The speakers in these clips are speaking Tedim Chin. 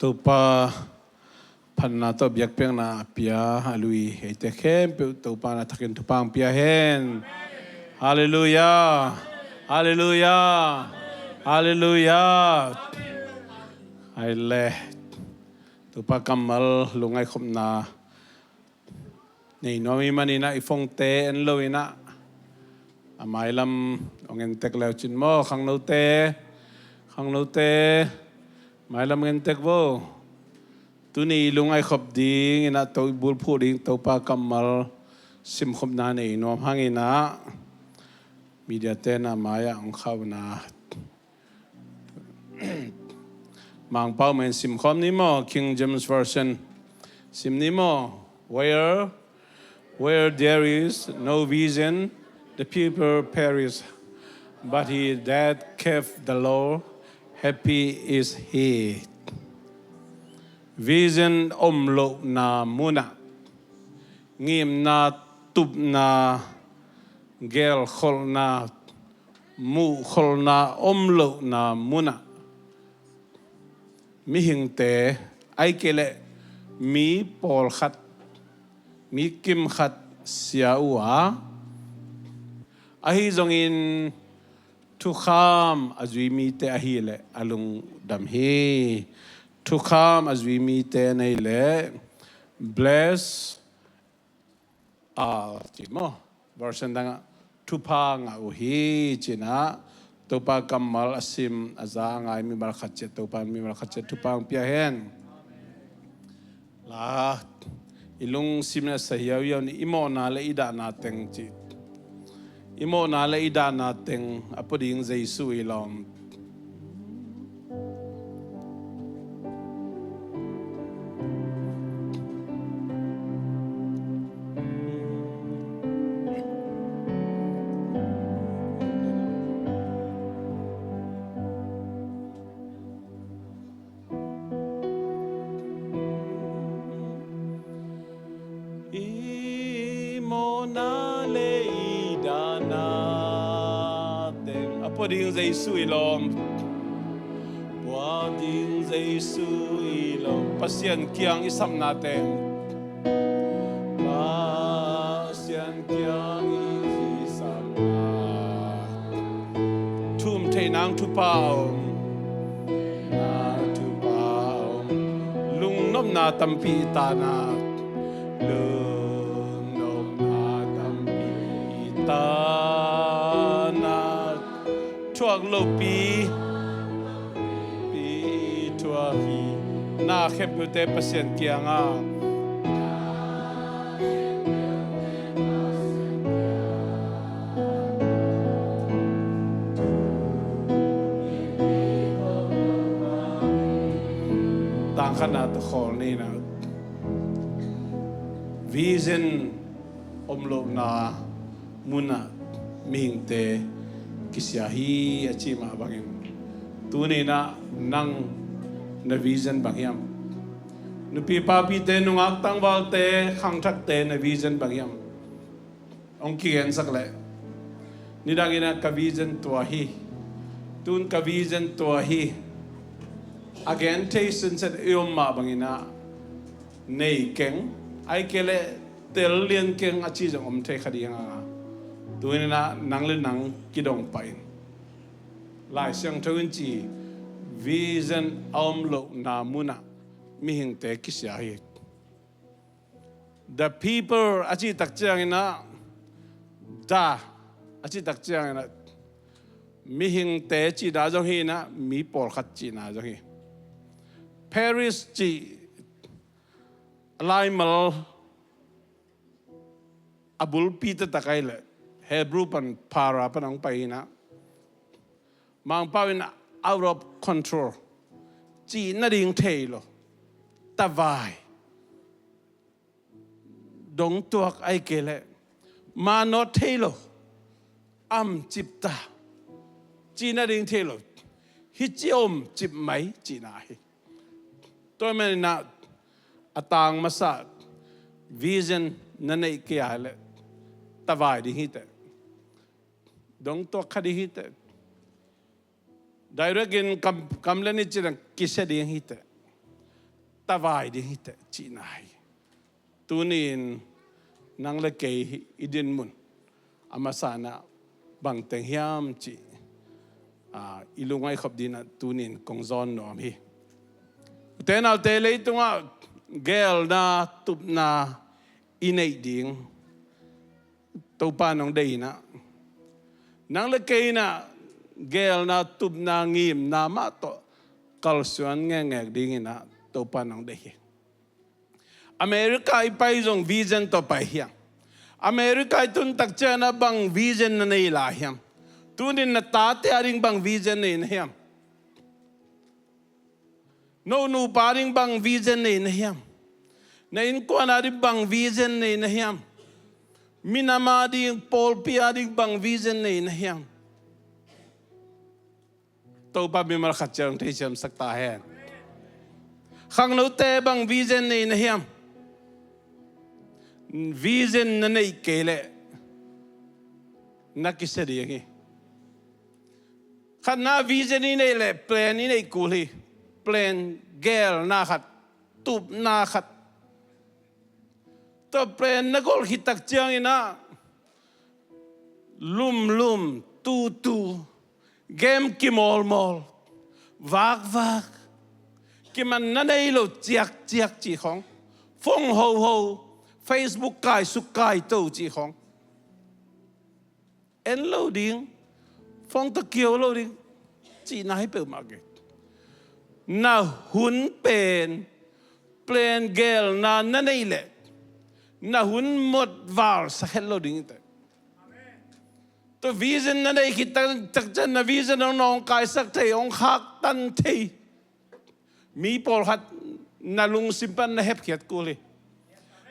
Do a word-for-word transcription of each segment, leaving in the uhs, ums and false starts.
Topa phatna tawh biakpiakna a pia a lui eite khempeuh Topa na thakin thupha ang pia hen. Halleluiah. Halleluiah. Halleluiah. Ai le, Topa kammal lungngaihkhopna nei nuam i maninah i phone-te en loinah a mailam hong entek leucin maw, khangnote, khangnote, mailam hong entek vo. Tuni i lungngaihkhop dinginah to i bulphuh ding Topa kammal simkhopna nei nuam hanginah media-te na mai-ah hong khauna Mangpau men simkhawm ni maw, King James Version sim ni maw. Where, where there is no vision, the people perish. But he that kept the law, happy is he. Vision om lohna munah, ngimna, tupna, gelkholhna, muhkholhna om lohna munah mihingte, ahih kei leh mi pawlkhat, mi kimkhat sia uh a, ahi zongin thukham a zui mite ahih leh a lungdam hi. Thukham a zui mite nei leh bless a ci maw. Version dangah thupha ngah uh hi cinah Topa kammal a sim a za a ngai mimal khat ciat Topa mimal khat ciat thupha ang pia hen. La, i lungsim in a sa hiauhiau ni, i mawhna le i dahna teng ci. I mawhna le i dahna teng a pua ding Jesu i lawm. I mawhna le i dahna teng a pua ding Jesu i lawm. Pua ding Jesu i lawm. Pasian kiang i sapna teng, Pasian kiang i sapna, thum thei nang thupha om, na thupha om. Lungnopna tampi i tanah, lungnopna tampi i tanah, thuak lopi pi i thuak hi. Na khempeuhte Pasian kiangah tangkhatna tawh khawl ni na. Vision om lohna munah mihingte kisia hi a ci mah bangin, tuninah nang na vision bang hiam? Nupi papite, nungak tangvalte, khangthakte na vision bang hiam? Hong kigensak leh, nidanginah ka vision tua hi, tun ka vision tua hi, a gen thei sunset i om mah banginah nei keng, ahih kei leh tel lian keng a ci zong om thei kha ding a. Tuninah nang le nang kidong pah in. Lai Siangtho in ci, vision a om lohna munah mihingte kisia hi. The people a cih tak cianginah, the a cih tak cianginah mihingte cihna zong hi inah mi pawlkhat cihna zong hi. Perish cih a laimal a bulpi taktak ahih leh Hebrew pan para pan hong pai inah, Mangpau in out of control, cih nading thei lo, tavai, dongtuak ahih kei leh manawt thei lo, am cipta, cih nading thei lo, hih ci om cip mai cihna hi. Tua maninah a tang masa vision na neih kei a leh tavai ding hi teh, dongtuak kha ding hi teh, direct in kam, kam le ni cinah kisia ding hi teh. a vai ding hi teh cihna hi. Tuni-in nang le kei i dinmun a masa-in ah bang teng hiam cih i lungngaih khop dingin ah tuni-in kong zawn nuam hi. Ute naute, leitungah geelna, tupna i neih ding Topa in hong deih in ah, nang le kei in ah geelna, tupna, ngimna mah tawh kalsuan ngekngek dingin ah Topa in hong deih hi. America i pai zong vision tawh pai hiam? America i tun tak ciangin ah bang vision na nei lai hiam? Tuni-in na tate ading bang vision nei na hiam? No nupa ding bang vision nei na hiam? Na innkuan ading bang vision nei na hiam? Minam ading, pawlpi ading bang vision nei na hiam? Topa mimal khat ciang theisiamsak ta hen. Khangnote bang vision nei na hiam? Vision na neih kei leh na kisia ding hi. Khatna, vision i neih leh plan i neih kul hi. Plan, geelna khat, tupna khat. Tua plan na golh khit tak ciangin ah lumlum, tutu, game kimawlmawl, vakvak, kimanna nei lo ciakciak cih khawng, phone hoho, Facebook kaisuk kaito cih khawng, en lo ding, phone tawh kio lo ding cihna hi peuhmah kei. Na hun pen plan, geelna na neih leh na hun mot valsak het lo ding hi teh. Tua vision na neih khit tak ciang na vision hong nawngkaisak thei, hong khaktan thei mi pawlkhat na lungsim pan na hepkhiat kul hi.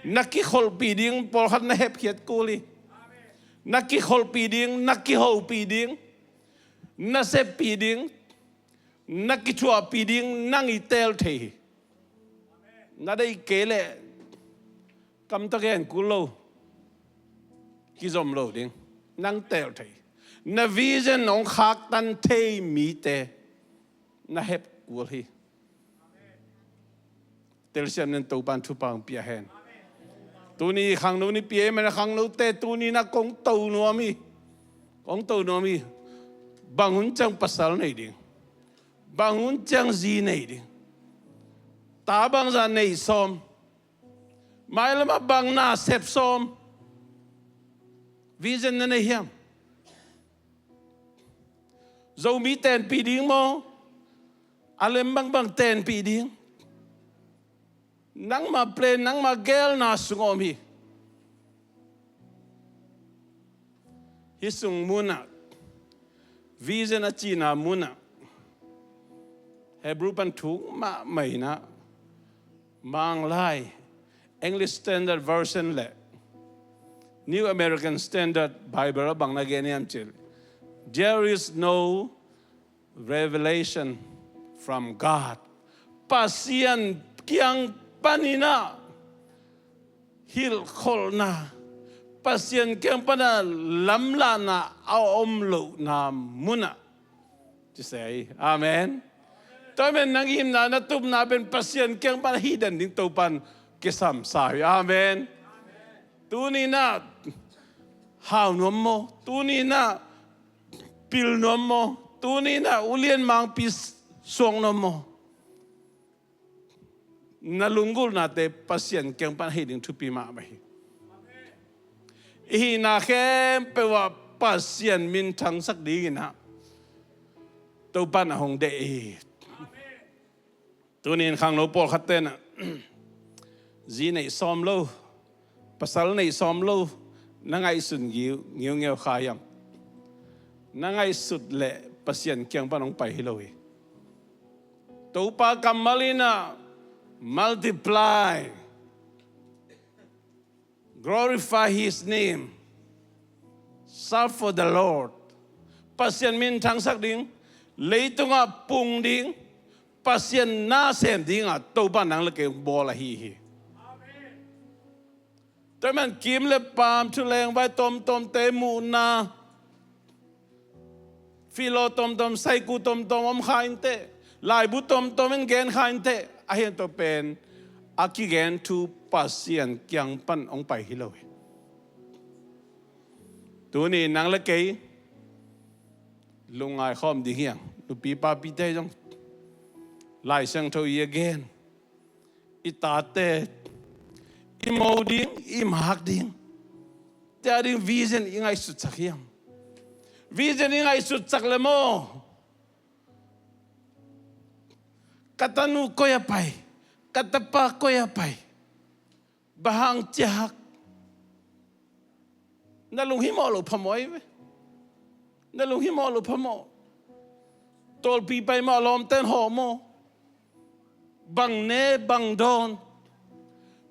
Na kikholhpih ding pawlkhat na hepkhiat kul hi. Na kikholhpih ding, na kihopih ding, na seppih ding, na kithuahpih ding nang i teel thei hi. Na deih kei leh kam tawh gen kul lo, kizom lo ding, nang teel thei. Na vision hong khaktan thei mite na hep kul hi. Telsiam nen, Topa in thupha hong pia hen. Tuni khangno nipi ahih manin khangnote tuni-in ah kong to nuam hi. Kong to nuam hi. Bang hun ciang pasal nei ding? Bang hun ciang zi nei ding? Ta bangzah nei sawm? Mailamah bang na sep sawm? Vision na nei hiam? Zomi tenpih ding maw? A lem bangbang tenpih ding? Nangmah plan, nangmah geelna sung a om hi. Hih sung munah, vision a cihna munah, Hebrew pan thuk mahmah in ah, Manglai, English Standard Version le New American Standard Bible ah bang na gen hiam cih leh, "There is no revelation from God." Pasian kiang panin ah hilhkholhna, Pasian kiang panin ah lamlahna a om lohna munah, ci se hi. Amen. Tua ahih manin na ngimna, na tupna pen Pasian kiang pan ahih den ding Topa'n kisam sa hi. Amen. Tuni-in ah hau nuam maw? Tuni-in ah pil nuam maw? Tuni-in ah ulian mangpi suak nuam maw? Na lunggulhnate Pasian kiang pan ahih ding thupi mahmah hi. I hihna khempeuh ah Pasian minthangsak dingin ah Topa'n a hong deih hi. Tuni-in khangno pawlkhatte'n ah zi neih sawm lo, pasal neih sawm lo na ngaihsun ngiu, ngiungeu kha hiam? Na ngaihsut leh Pasian kiang pan hong pai hi lo hi. Topa kammal in ah multiply, glorify His name, serve for the Lord. Pasian minthangsak ding, leitungah pung ding, Pasian na sem dingah Topa nang le kei hong bawl ahi hi. Tua ahih manin kim le paam, thuleng vai tomtomte muhna, philo tomtom, saiku tomtom om kha inteh, laibu tomtom in gen kha inteh, ahi hang tua pen a kigen thu Pasian kiang pan hong pai hi lo hi. Tuni nang le kei lungngai khawm ding hiam? Nupi papite zong Lai Siangtho i a gen, i tate i mo ding, i mak ding, tua ding vision i ngaihsutsak hiam? Vision i ngaihsutsak le maw, ka tanu koi a pai, ka tapa koi a pai, bang hang ciah hak? Na lunghimawh loh phamawh ahi ve. Na lunghimawh loh phamawh. Tawlpi pai maw, a lawmten hawh maw? Bang ne, bang dawn?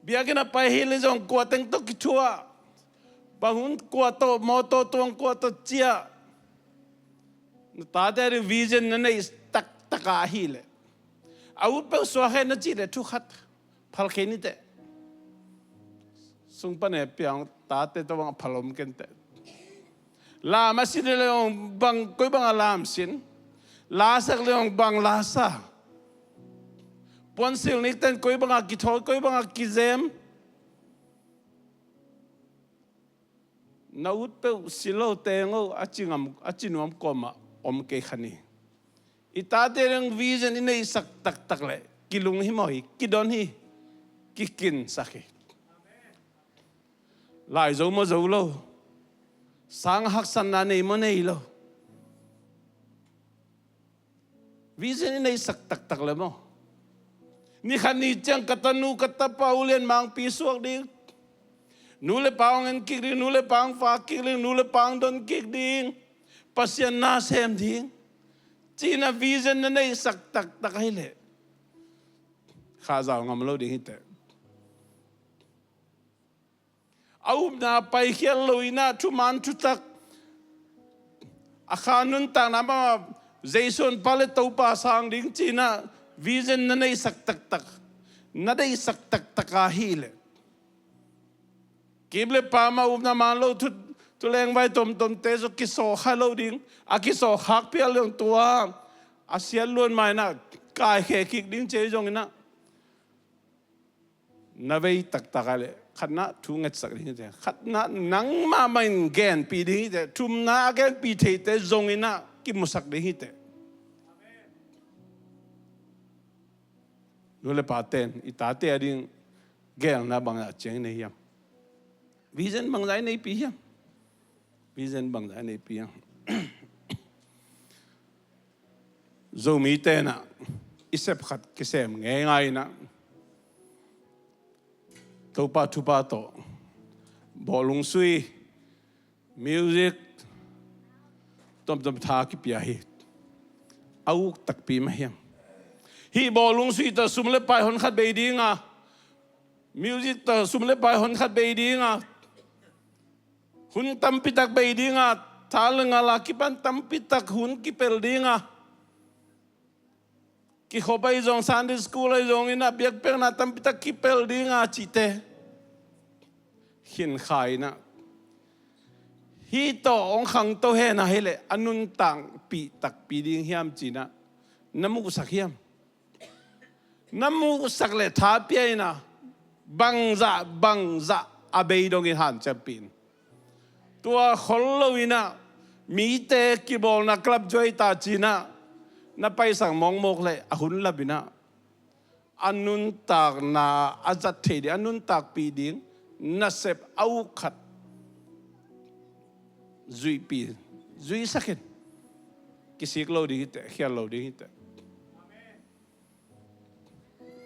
Biakinn a pai hi le zong kua teng tawh kithuah? Bang hun kua tawh mawtaw tuang, kua tawh ciah? Na tate ding vision na neih taktak a ahih leh, a ut peuh suak hen na cih leh thu khat phal kei ni teh. Sung pan e piang tate tawh bang a phal om ken teh. Lam a sin le hong bang, koi bang a lam sin. La sak le hong bang la sa. Puansilh nikten koi bang a kithawi, koi bang a kizem. Na ut peuh si lo teng o, a ci ngam, a ci nuam kawmah om kei kha ni. I tate ding vision i neihsak taktak leh kilunghimawh hi, kidon hi, kikinsak hi. Lai zo maw zo lo? Sang haksatna nei maw nei lo? Vision i neihsak taktak le maw? Ni khat ni ciang ka tanu ka tapa ulian mangpi suak ding, nu le pa hong en kik ding, nu le pa hong fa kik ding, nu le pa hong don kik ding, Pasian na sem ding, ci-in a vision na neihsak taktak ahih leh, kha zau ngam lo ding hi teh. A upna paikhiat lo-in ah thuman thutak, a kha nuntakna bangah Jesu hong pai leh Topa sang ding ci-in ah vision na neihsak taktak, na deihsak taktak ahih leh, kip le pam a upna man lo thu, thuleng vai tomtomte zong kisawh kha lo ding, a kisawh khak phial ding, tua a siat luat ma-in ah kaikhia kik ding ci-in zongin ah na vei taktak ah leh, khatna thu ngetsak ding hi teh, khatna nangmah mah in genpih ding hi teh, thumna a genpih theite zongin ah kimusak ding hi teh. Nu le paten i tate a ding geelna bangzah ciang i nei hiam? Vision bangzah i neipih hiam? Vision bangzah i neipih hiam? Zomite in ah i sep khat kisem ngeingai in ah, Topa thupha tawh bawlung sui, music, tomtom tha kipia hi. A uk takpi mah hiam? Hih bawlung sui tawh sum le pai hon khat bei ding a, music tawh sum le pai hon khat bei ding a, hun tampi tak bei ding a, tha le ngal a kipan tampi tak hun kipel ding a, kikhop ahi zong, Sunday school ahi zongin ah, biakpiakna tampi tak kipel ding a cihte khin kha in ah, hih tawh hong khangto hen a hi leh a nuntakpih takpi ding hiam ci-in ah na muhsak hiam? Na muhsak leh tha pia in ah, bangzah bangzah a bei dongin hanciampih in. Tua khol lo-in ah, mite kibawlna club zuai ta ci-in ah na paisak mawkmawk leh a hun lap in ah, a nuntakna a zat thei ding, a nuntakpih ding nasep a uk khat zuihpih, zuihsak in. Kisik lo ding hi teh, khial lo ding hi teh.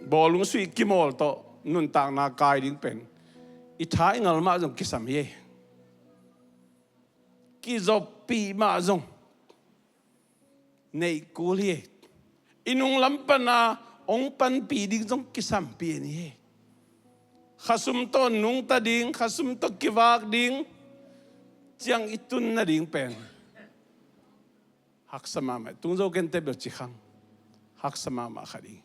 Bawlung sui kimawl tawh nuntakna kai ding pen i tha i ngal mah zong kisam hi. Kizoppih mah zong neih kul hi. I nunglam pana hong panpih ding zong kisampih hi. Khasum tawh nungta ding, khasum tawh kivak ding ciang i tun nading pen haksa mahmah. Tung zo kei inteh, bel ci khang. Haksa mahmah kha ding.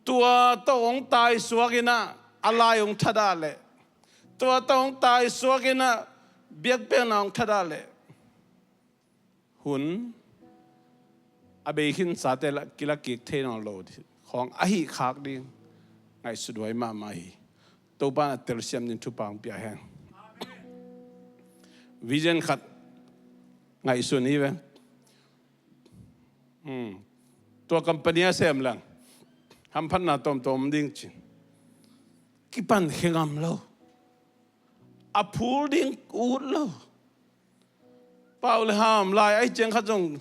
Tua tawh hong taisuak in ah a lai hong thadah leh, tua tawh hong taisuak in ah biakpiakna hong thadah leh, hun a bei khinsate la kila kik thei nawn lo ding khawng ahih khak ding. ngaihsut huai mahmah hi. Topa in a telsiam ding thupha hong pia hen. Vision khat ngaihsun hi ve. Hmm. Tua company a sem leng hamphatna tawmtawm om ding ci. Kipan khe ngam lo. A phul ding ut lo. Pau le ham lai ai ciang khat zong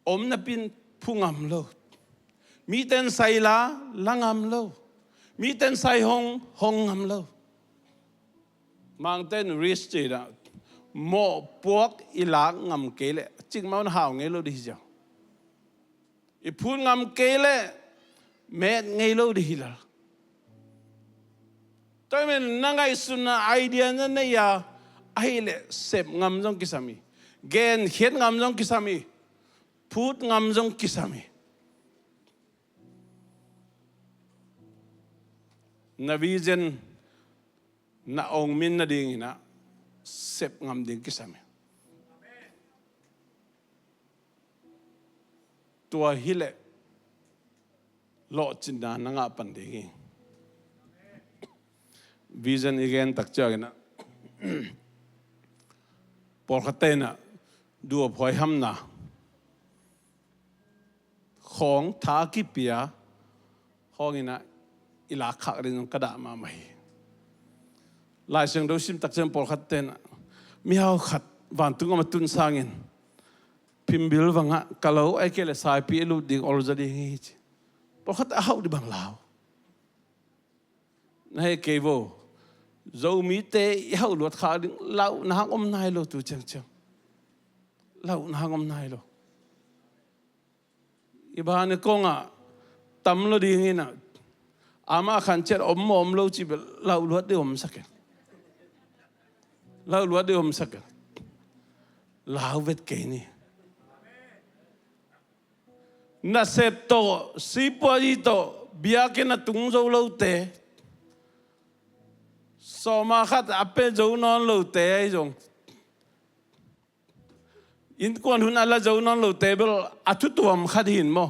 om napi in phu ngam lo. Mite in sai la, la ngam lo. Mite in sai hong, hong ngam lo. Mangte in risk ci dah, mawhpuak i lak ngam kei leh cikmah un hau ngei lo ding hi ziau. I phut ngam kei leh met ngei lo ding hi lel. Tua ahih manin na ngaihsutna idea na nei a, ahih leh sep ngam zong kisam hi. Genkhiat ngam zong kisam hi. Phut ngam zong kisam hi. Na vision na ong min nadingin ah sep ngam ding kisam hi. Tua hi leh lawhcinna na ngah pan ding hi. Vision i gen tak ciangin ah pawlkhatte in ah duap huai hamna khawng tha kipia khawng in ah i lak khak ding zong ka dah mahmah hi. Lai Siangtho sim tak ciang pawlkhatte in ah mihau khat vantung gam a tun sangin phimbil vangah ka lo ai kei leh saipi a lut ding olza ding hi ci. Pawlkhat a hauh ding bang lau. Na heh kei vo. Zomite i hauh luat khak ding lauhna hang om nai lo tu ciangciang. Lauhna hang om nai lo. I bane kongah tam lo ding in ah amah khan ciat om maw om lo ci bel lauh luat ding om sak in. Lauh luat ding om sak in. Lau vet kei ni. Nasep tawh, sipuazi tawh biakinn a tung zo lote, sawma khat a pia zo nawn lote ahi zong, innkuan hun a la zo nawn lote bel a thutuam khat hi in maw.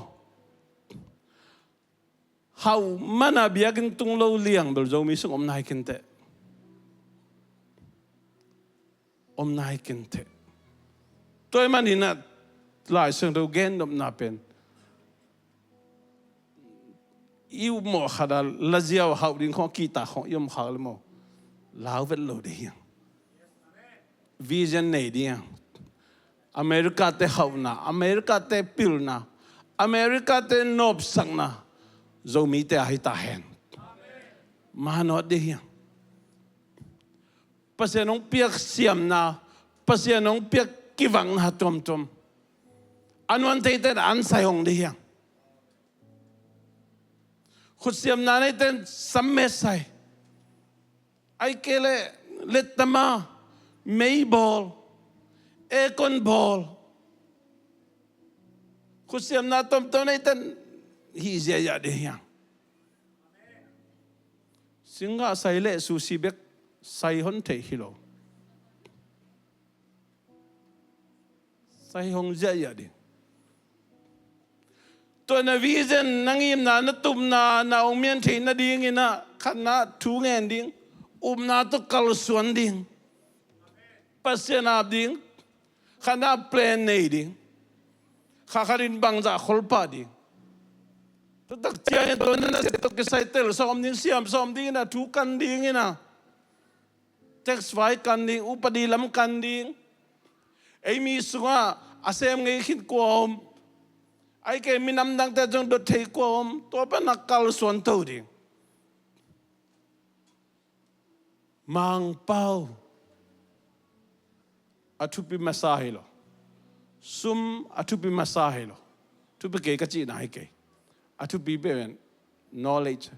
Hauh mana biakinn tung lo liang bel Zomi sung om nai kei inteh. Om nai kei inteh. Tua ahih manin ah Lai Siangtho gen nopna pen i upmawh khat a laziau hauh ding khawng a kihtak khawng i om khak leh maw, lau vet lo ding hi hang. Vision nei ding hi hang. America-te hauhna, America-te pilna, America-te nopsakna Zomite a hi ta hen. Manawh ding hi hang. Pasian hong piak siamna, Pasian hong piak kivakna tuamtuam a nuam theite in an sai hong ding hi hang. Khutsiamna neite in sammet sai, ahih kei leh lettama, mei bawl, aircon bawl, khutsiamna tuamtuam neite in hih ziahziah ding hi hang. Singgah sai leh sushi bek sai hon theih hi lo. Sai hong ziahziah ding. Tua na vision, na ngimna, na tupna, na hong mian theih nadingin ah khatna thu ngen ding, upna tawh kalsuan ding, Pasian ap ding, khatna plan nei ding, kha khatin bangzah khol pah ding. Tua tak ciangin tua na nasep tawh kisai tel sawm ding, siam sawm dingin ah thu kan dingin ah tax file kan ding, upadi lam kan ding. Ei mi sungah a sem ngei khin kua om? Ahih kei minam dangte zong dot thei kua om? Tua pan a kalsuan to ding. Mangpau a thupi masa hi lo. Sum a thupi masa hi lo. Thupi kei ka cihna hi kei. A thupi pen knowledge,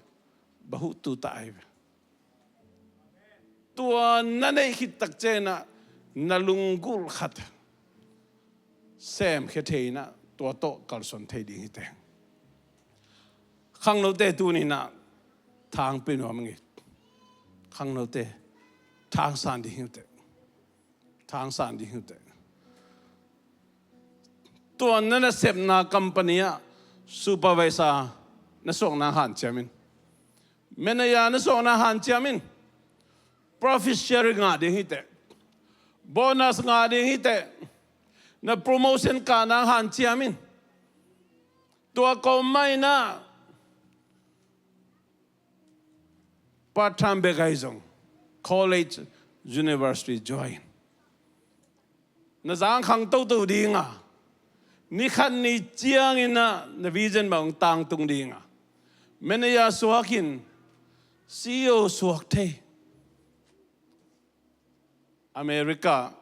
bahuh tu ta ahi ve. Tua na neih khit tak ciangin ah na lunggulh khat semkhia thei in ah tua tawh kalsuan thei ding hi teh. Khangnote tuni in ah thang pia nuam ing. Khangnote thang san ding hi uh teh. Thang san ding hi uh teh. Tua na nasepna company ah supervisor na suak nang hanciam in. Manager na suahna hanciam in. Profit sharing ngah ding hi teh. Bonus ngah ding hi teh. Na promotion kahna hanciam in. Tua kawm mah in ah part time bek ahi zong college, university join. Na zang khang toto ding a, ni khat ni ciangin ah na vision bang tangtung ding a, manager suak in, C E O suak thei. America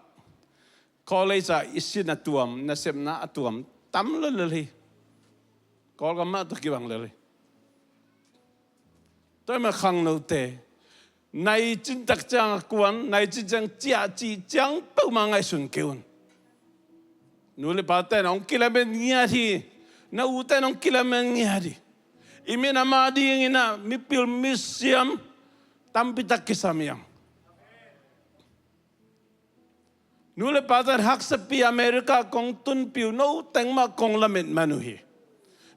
college ah i sin a tuam, nasepna a tuam tam lel lel hi. Kawlgam mah tawh kibang lel hi. Tua ahih manin khangnote, nai cin tak ciang a kuan, nai cin ciang ciah cih ciang peuhmah ngaihsun kei un. Nu le pate in hong kilamen ngiat hi. Na ute in hong kilamen ngiat hi. I minam adingin ah mipil misiam tampi tak kisam hi hang. Nu le pate in haksapi America kong tunpih uh, no teng mah kong lamet man uh hi.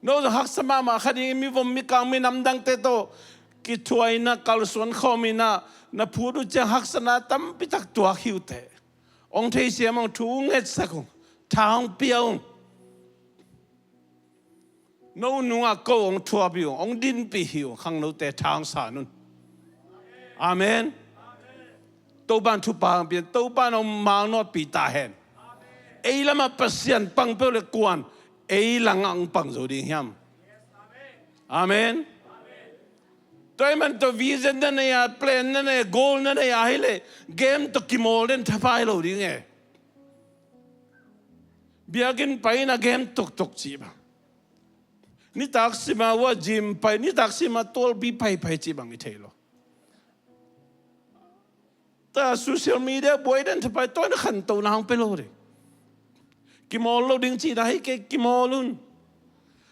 No zong haksa mahmah kha ding, mivom mikang minam dangte tawh kithuahna, kalsuan khawm in ah na phut uh ciang haksatna tampi tak tuak hi uh teh. Hong theisiam ung, thu hong ngetsak ung, tha hong pia ung. No nungah ko hong thuapih uh, hong dinpih hi uh, khangnote tha hong san un. Amen. Topa in thupha hong pia, Topa in hong mangawtpih ta hen. Ei lamah Pasian pang peuh le kuan, ei langah hong pang zo ding hiam? Amen. Tua ahih manin tua vision na nei a, plan na nei a, goal na nei a hi leh game tawh kimawl den thapai lo ding e. Biakinn pai in ah game tuktuk cih bang, nitak sim a ua gym pai, nitak sim a tualpi paipai cih bang i thei lo. Tua social media buai den thapai, tua in a khantohna hong pia lo ding. Kimawl lo ding cihna hi kei, kimawl un.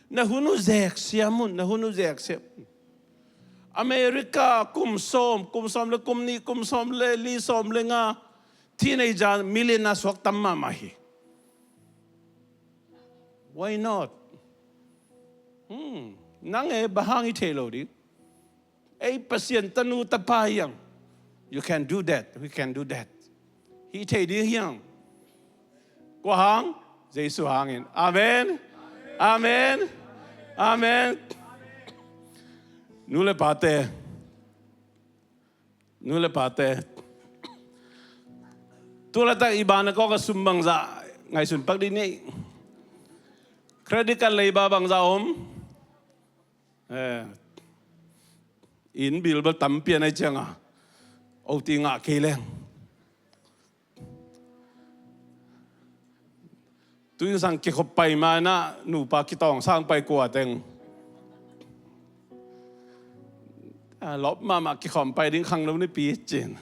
Na hun uh zeksiam un, na hun uh zeksiam un. America kum sawm, kum sawm le kum nih, kum sawm le li, sawm le nga teenager millionaire suak tam mahmah hi. Why not? Hmm. Nang e, bang hang i thei lo ding? Ei Pasian tanu tapa hi hang. You can do that. We can do that. Hi thei ding hi hang. Kua hang? Jesu hangin. Amen. Amen. Amen. Nu le pate. Nu le pate. Tu laitak i bank account ah sum bangzah ngaihsun pak dih ni. Credit card leiba bangzah om. Eh. Inn bill bel tampi a nei ciang a, O T ngah kei leng. Tu inn sang kikhop pai ma in ah nupa kitawng sang pai kua teng. A, lawp mahmah kikhawm pai ding khangno nipi cin.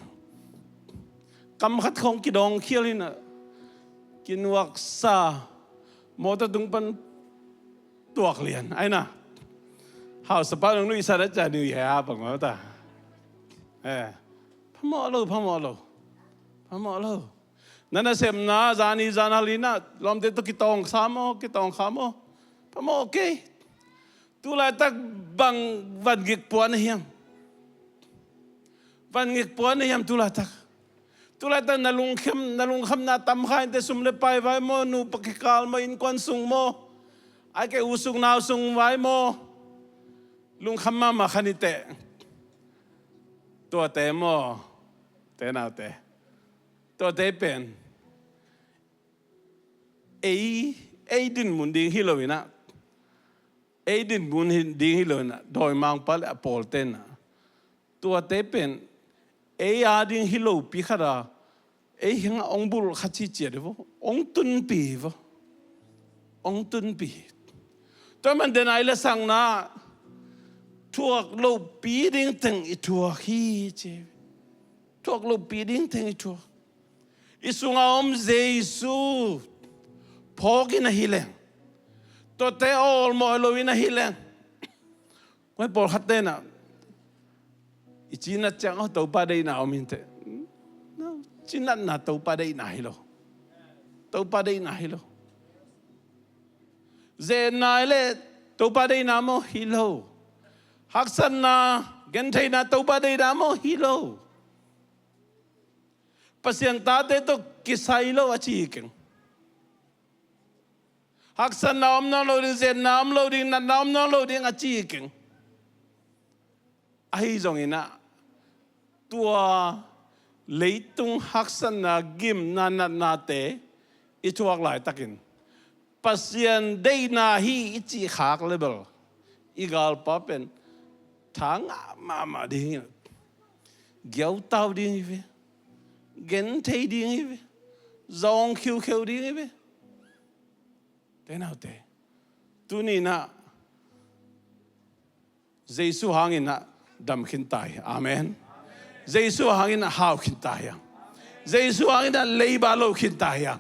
Kam khat khong kidawng khial in ah, kinuaksa, mawtaw tung pan tuak lian. Ai na. Hausapa nong nuihsa da ca nuih hea bang mawtaw. Eh. Phamawh lo, phamawh lo. Phamawh lo. Na nasepna, zani zanhal in ah, lawmte tawh kitawng sa maw, kitawng kha maw. Phamawh kei. Tu laitak bang vangik puan a hiam? Vangik puan a hiam tu laitak? Tu laitak na lungkham, na lungkhamna tam kha inteh, sum le pai vai maw, nupa kikal maw, innkuan sung maw, ai kei u sung nau sung vai maw? Lungkham mahmah kha ni teh. Tuate maw, te naute. Tuate pen ei, ei dinmun ding hi lo in ah, ei dinmun hi, ding hi lo in ah, dawimangpa le a pawlte in ah, tuate pen ei a ding hi lopi khat a, ei hengah hong bulh kha ciciat hi vaw, hong tunpi hi vaw, hong tunpi hi. Tua man den a i lasakna thuak lopi ding teng i thuak hi ci. Thuak lopi ding teng i thuak. I sunga om Jesu phawk in ahi leng, tuate awlmawh lo in ahi leng. Koi pawlkhat te in ah, i cinat ciang aw Topa deihna om inteh. Cinatna Topa deihna hi lo. Topa deihna hi lo. Zenna i leh Topa deihna maw? Hi lo. Haksatna, gentheihna Topa deihna maw? Hi lo. Pasian tate tawh kisai lo a ci hi keng. Haksatna om nawn lo ding, zetna om lo ding, natna om nawn lo ding a ci hi keng. Ahi zongin ah, tua leitung haksatna, gimna, natnate i thuak laitakin Pasian deihna hi i cih khak le bel i galpa pen tha ngah mahmah ding hi. Giautau ding hi ve. Genthei ding hi ve. Zawng khiukheu ding hi ve. Te naute, tuni-in ah Jesu hangin ah dam khin ta hi. Amen. Jesu hangin ah hau khin ta hi. Jesu hangin ah leiba lo khin ta hi.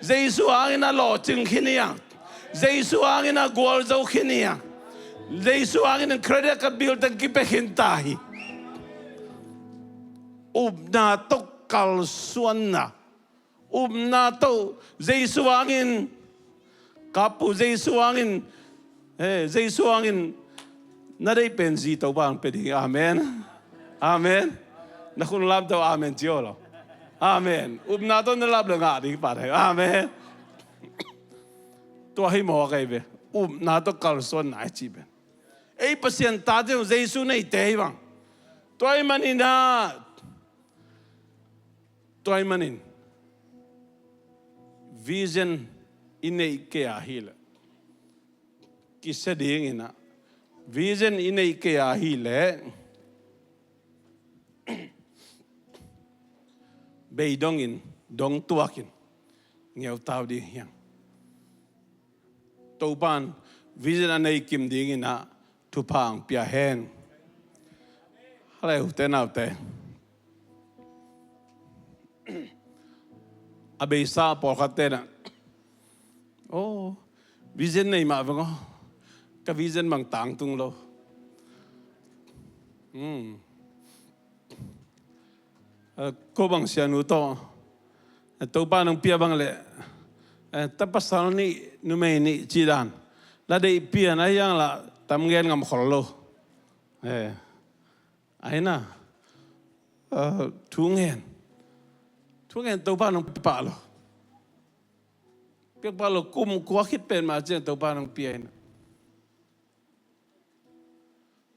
Jesu hangin ah lawhcing khin hi. Jesu hangin ah gualzo khin hi. Jesu hangin ah credit card bill teng kipia khin ta hi. Upna tawh kalsuanna, upna tawh Jesu hangin, kapu Jesu hangin, eh, Jesu hangin na deih pen zi Topa hong pia ding. Amen. Amen. Na khut lamto amen ci aw lo. Amen. Upna tawh na lap le ngah ding pa dai. Amen. Tua hi mawk ei ve. Upna tawh kalsuanna i cih pen. Ei Pasian tate zong Jesu neite hi bang. Tua ahih manin ah, tua ahih manin vision i neih kei a hileh, kisia dingin ah, vision i neih kei a hileh, bei dongin, dong tuakin ngeutau ding hi hang. Topa'n vision a nei kim dingin ah thupha hong pia hen. Hale u te nau te. A beisa pawlkhat te na, oh, vision nei mah veng aw. Ka vision bang tangtung lo. Hmm. Eh, ko bang sianu tawh, eh, Topa'n hong pia bang leh, eh, ta pasal nih, numei nih cih dan la deih pian a hiang lah tam gen ngam khol lo. Eh, ahi na, eh, thu ngen, thu ngen Topa'n hong piak pah lo. Piak pah lo, kum kua khit pen mah ciang Topa'n hong pia hi na.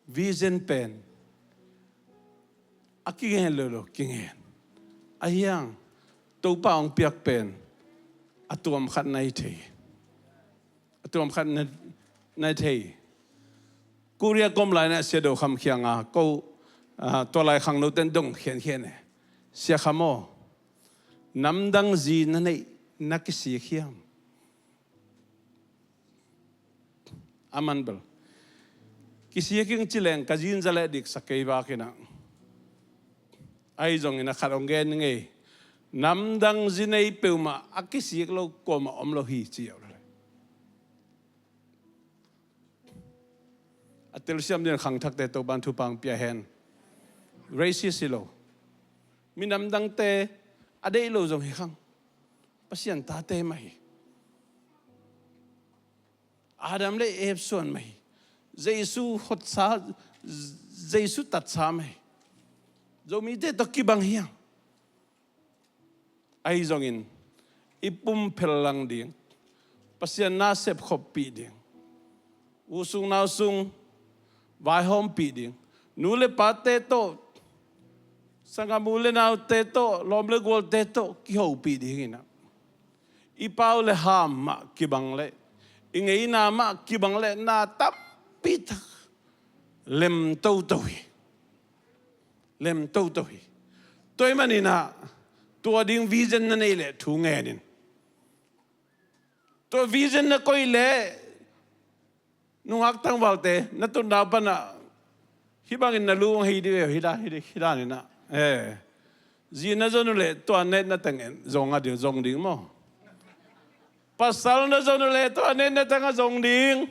Vision pen a kingen lo lo, kingen. A hiang, Topa hong piak pen a tuam khat na hi thei. A tuam khat na, na hi thei. Korea kom lai na Sia Do Kham kiangah ko, ah, tua lai khangno ten dong khiankhian e. Sia Kham aw, namdang zi na neih na kisik hiam? A man bel, kisik ing ci leng ka zi in za leh diksak kei vak in ah. Ahi zongin a khat hong gen ing ei. Namdang zi nei peuhmah a kisik lo kuamah om lo hi ci uh le. A telsiam dingin khangthakte Topa'n thupha hong pia hen. Racist hi lo. Minam dangte a deih lo zong hi khang. Pasian tate mah hi. Adam le Eve suan mah hi. Jesu hotsa, Jesu tatsa mah hi. Zomite tawh kibang hi hang. Ahi zongin i pumphel lang ding, Pasian na sepkhoppih ding, u sung nau sung vaihawmpih ding, nu le pate tawh, sanggam u le naute tawh, lawm le gualte tawh kihopih ding in ah, i pau le ham mah kibang leh, i ngeina mah kibang leh, na tampi tak lem toto hi. Lem toto hi. Tua ahih manin ah, tua ding vision na neih leh thu ngen in. Tua vision na koih leh, nungak tangvalte na tutnau pan ah, hih bangin na lu hong hei dih ve, hih dan, hih dan in ah. Eh. Zi na zon uh leh tua na etna teng zong a ding, zong ding maw? Pasal na zon uh leh tua na etna teng a zong ding.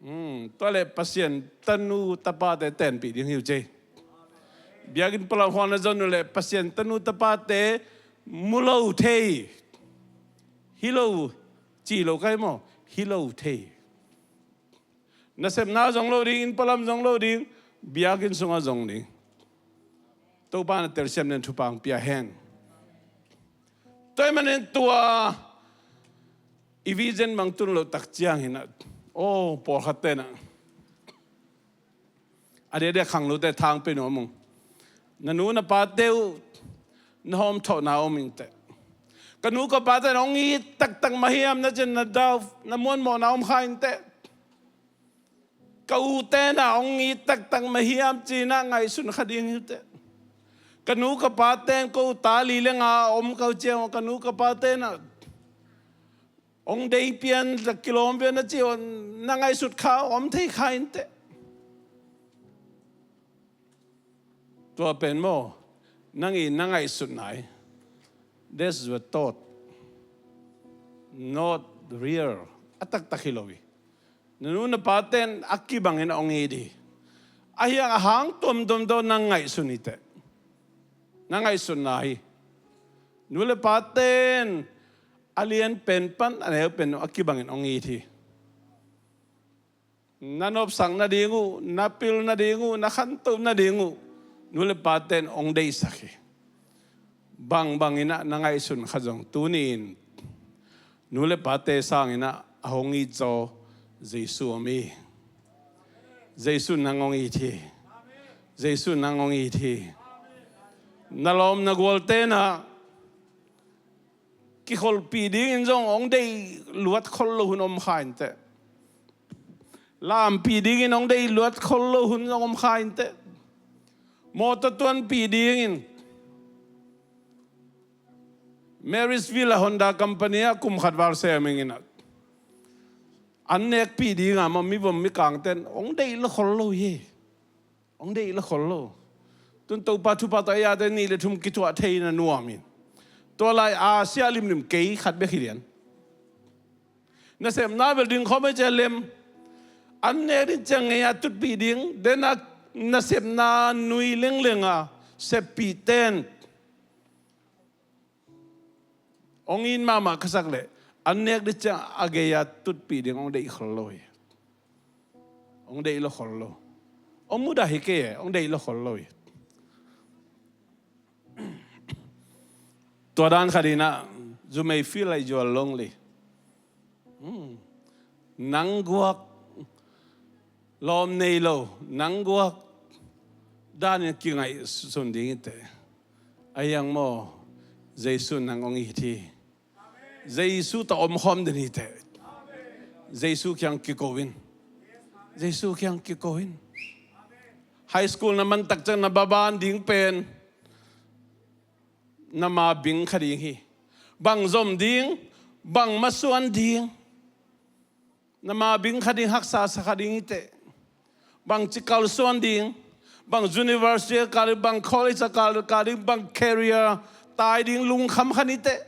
Hmm, tua leh Pasian tanu tapate tenpih ding hi uh cei. Biakinn palam khawng na zon uh leh Pasian tanu tapate mu lo thei. Hi lo, ci lo kai maw? Hi lo thei. Nasepna zong lo ding, innpalam zong lo ding, biakinn sungah zong ding. Topa na telsiam den thupha hong pia hen. Tua ahih manin tua i vision bang tun loh tak ciangin ah, aw, pawlkhat ten ah, a diakdiak khangnote thang pia nuam ung. Na nu na pate uh na hawmthawhna om inteh. Ka nu ka pate na hong it taktak mah hiam na cin na dau na muanmawhna om kha inteh. Ka ute na hong it taktak mah hiam ci-in ah ngaihsun kha ding hi uh teh. Ka nu ka pate in ko ta li le nga om ka uh ciang ka nu ka pate na hong dei pian, kilawm pian na ci uh na ngaihsut kha om thei kha inteh. Tua pen maw, nang i na ngaihsutna hi. That's your thought. Not real. A taktak hi lo hi. Na nu na pate in a kibangin hong it hi. Ahi hang a hang tuamtuam tawh nang ngaihsun hi teh. Na ngaihsutna hi. Nu le pate in a lian pen pan a neu pen a kibangin hong it hi. Na nopsak nading uh, na pil nading uh, na khanto nading uh, nu le pate in hong deihsak hi. Bangbang in ah na ngaihsun kha zong tuni-in nu le pate sangin ah a hong it zaw Jesu om hi. Jesu in nang hong it hi. Jesu in nang hong it hi. Na lawm na gualte in ah kikholhpih dingin zong hong deih luat khol lo hun om kha inteh. Lampih dingin hong deih luat khol lo hun zong om kha inteh. Mawtaw tuanpih dingin Marysville a Honda company ah kum khat val sem ing in ah, an nekpih ding a maw, mi vom mi kangte in hong deih lo khol lo hi. Hong deih lo khol lo. Tun Topa thupha tawh ei a te nih le thum kithuah thei na nuam in. Tua lai Asia limlim kei khat bek hi lian. Nasepna bel ding khawm ei cia lem. An nek ding ciang ngei a tutpih ding. Den a nasepna nui lengleng a seppih ten hong it mahmah ka sak leh an nek ding ciang a gei a tutpih ding hong deih khol lo hi. Hong deih lo khol lo. Hong mudah hi kei e, hong deih lo khol lo hi. Tua dan khat in ah, you may feel like you are lonely. Hmm. Nang guak, lawm nei lo, nang guak danin kingaihsun ding hi teh. Ahi hang maw, Jesu in nang hong it hi. Jesu tawh omkhawm den hi teh. Jesu kiang kiko in. Jesu kiang kiko in. High school na man tak ciang na baban ding pen na ma bing kha ding hi. Bang zom ding, bang masuan ding. Na ma bing kha ding, haksa sa kha ding hi teh. Bang ci kalsuan ding, bang university a kal ding, bang college a kal, kal ding, bang career tai ding, lungkham kha ni teh.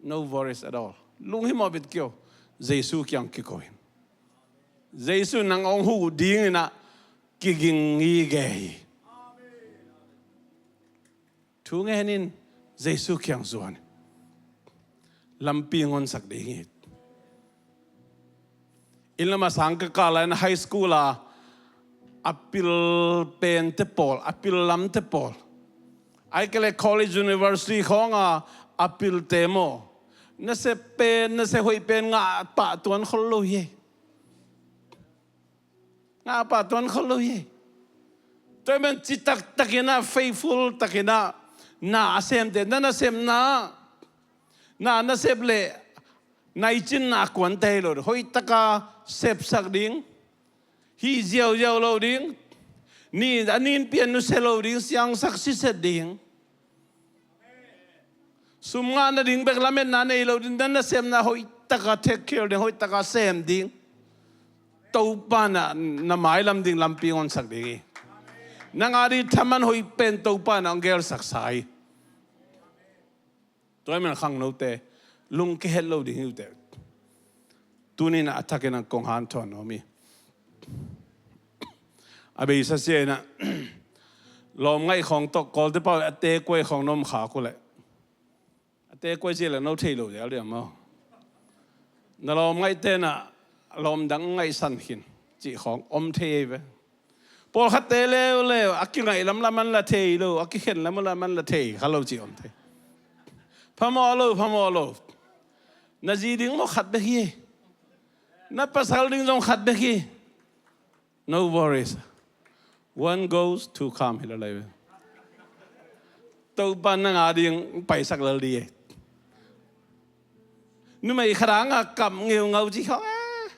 No worries at all. Lunghimawh bit kei o. Jesu kiang kiko in. Jesu in nang hong huh dingin ah kiging ngige hi. Thu ngen in, Jesu kiang zuan in. Lampi ngonsak ding hi. Inn lam a sang ka kah lai-in high school a, a pil pente pawl, a pil lamte pawl. Ahih kei leh college, university khawng a, a pilte maw, nasep pen, nasep hoih pen ngah pah tuan khol lo hi. Ngah pah tuan khol lo hi. Tua ahih manin ci taktakin ah, faithful takin ah, na a semte, na nasepna, na nasep leh nai cin na kuan te hi lo. Hoih taka sepsak ding, hih ziauziau lo ding, ni a nin pian nusia lo ding, siangsak siset ding. Sum ngah nading bek lametna nei lo ding, na nasepna hoih taka take care ding, hoih taka sem ding. Topa in ah na mailam ding lampi ngonsak ding hi. Nang a ding thaman hoih pen Topa in ah hong gelsaksa hi. Tua ahih manin khangnote, lungkia het lo ding hi uh teh. Tuni-in ah a thakin ah kong hanthawn nuam hi. A beisa sia in ah, lawm ngaih khawng tawh, Kawlte pau a tekuai khawng na om khak uh leh, a tekuai ci leh no thei lo dial diam maw? Na lawm ngaihte in ah lawm dang ngaihsan khin. cih khawng om thei ve. Pawlkhatte leuleu a kingaih lamlam an la thei lo, a kikhen lamlam an la thei kha lo cih om thei. Phamawh lo, phamawh lo. Na zi ding maw khat bek hi. Na pasal ding zong khat bek hi. No worries. One goes, two come hi lo lai ve. Topa nang a ding paisak lel ding e. Numei khat hanga kap ngeungau ci khawng e.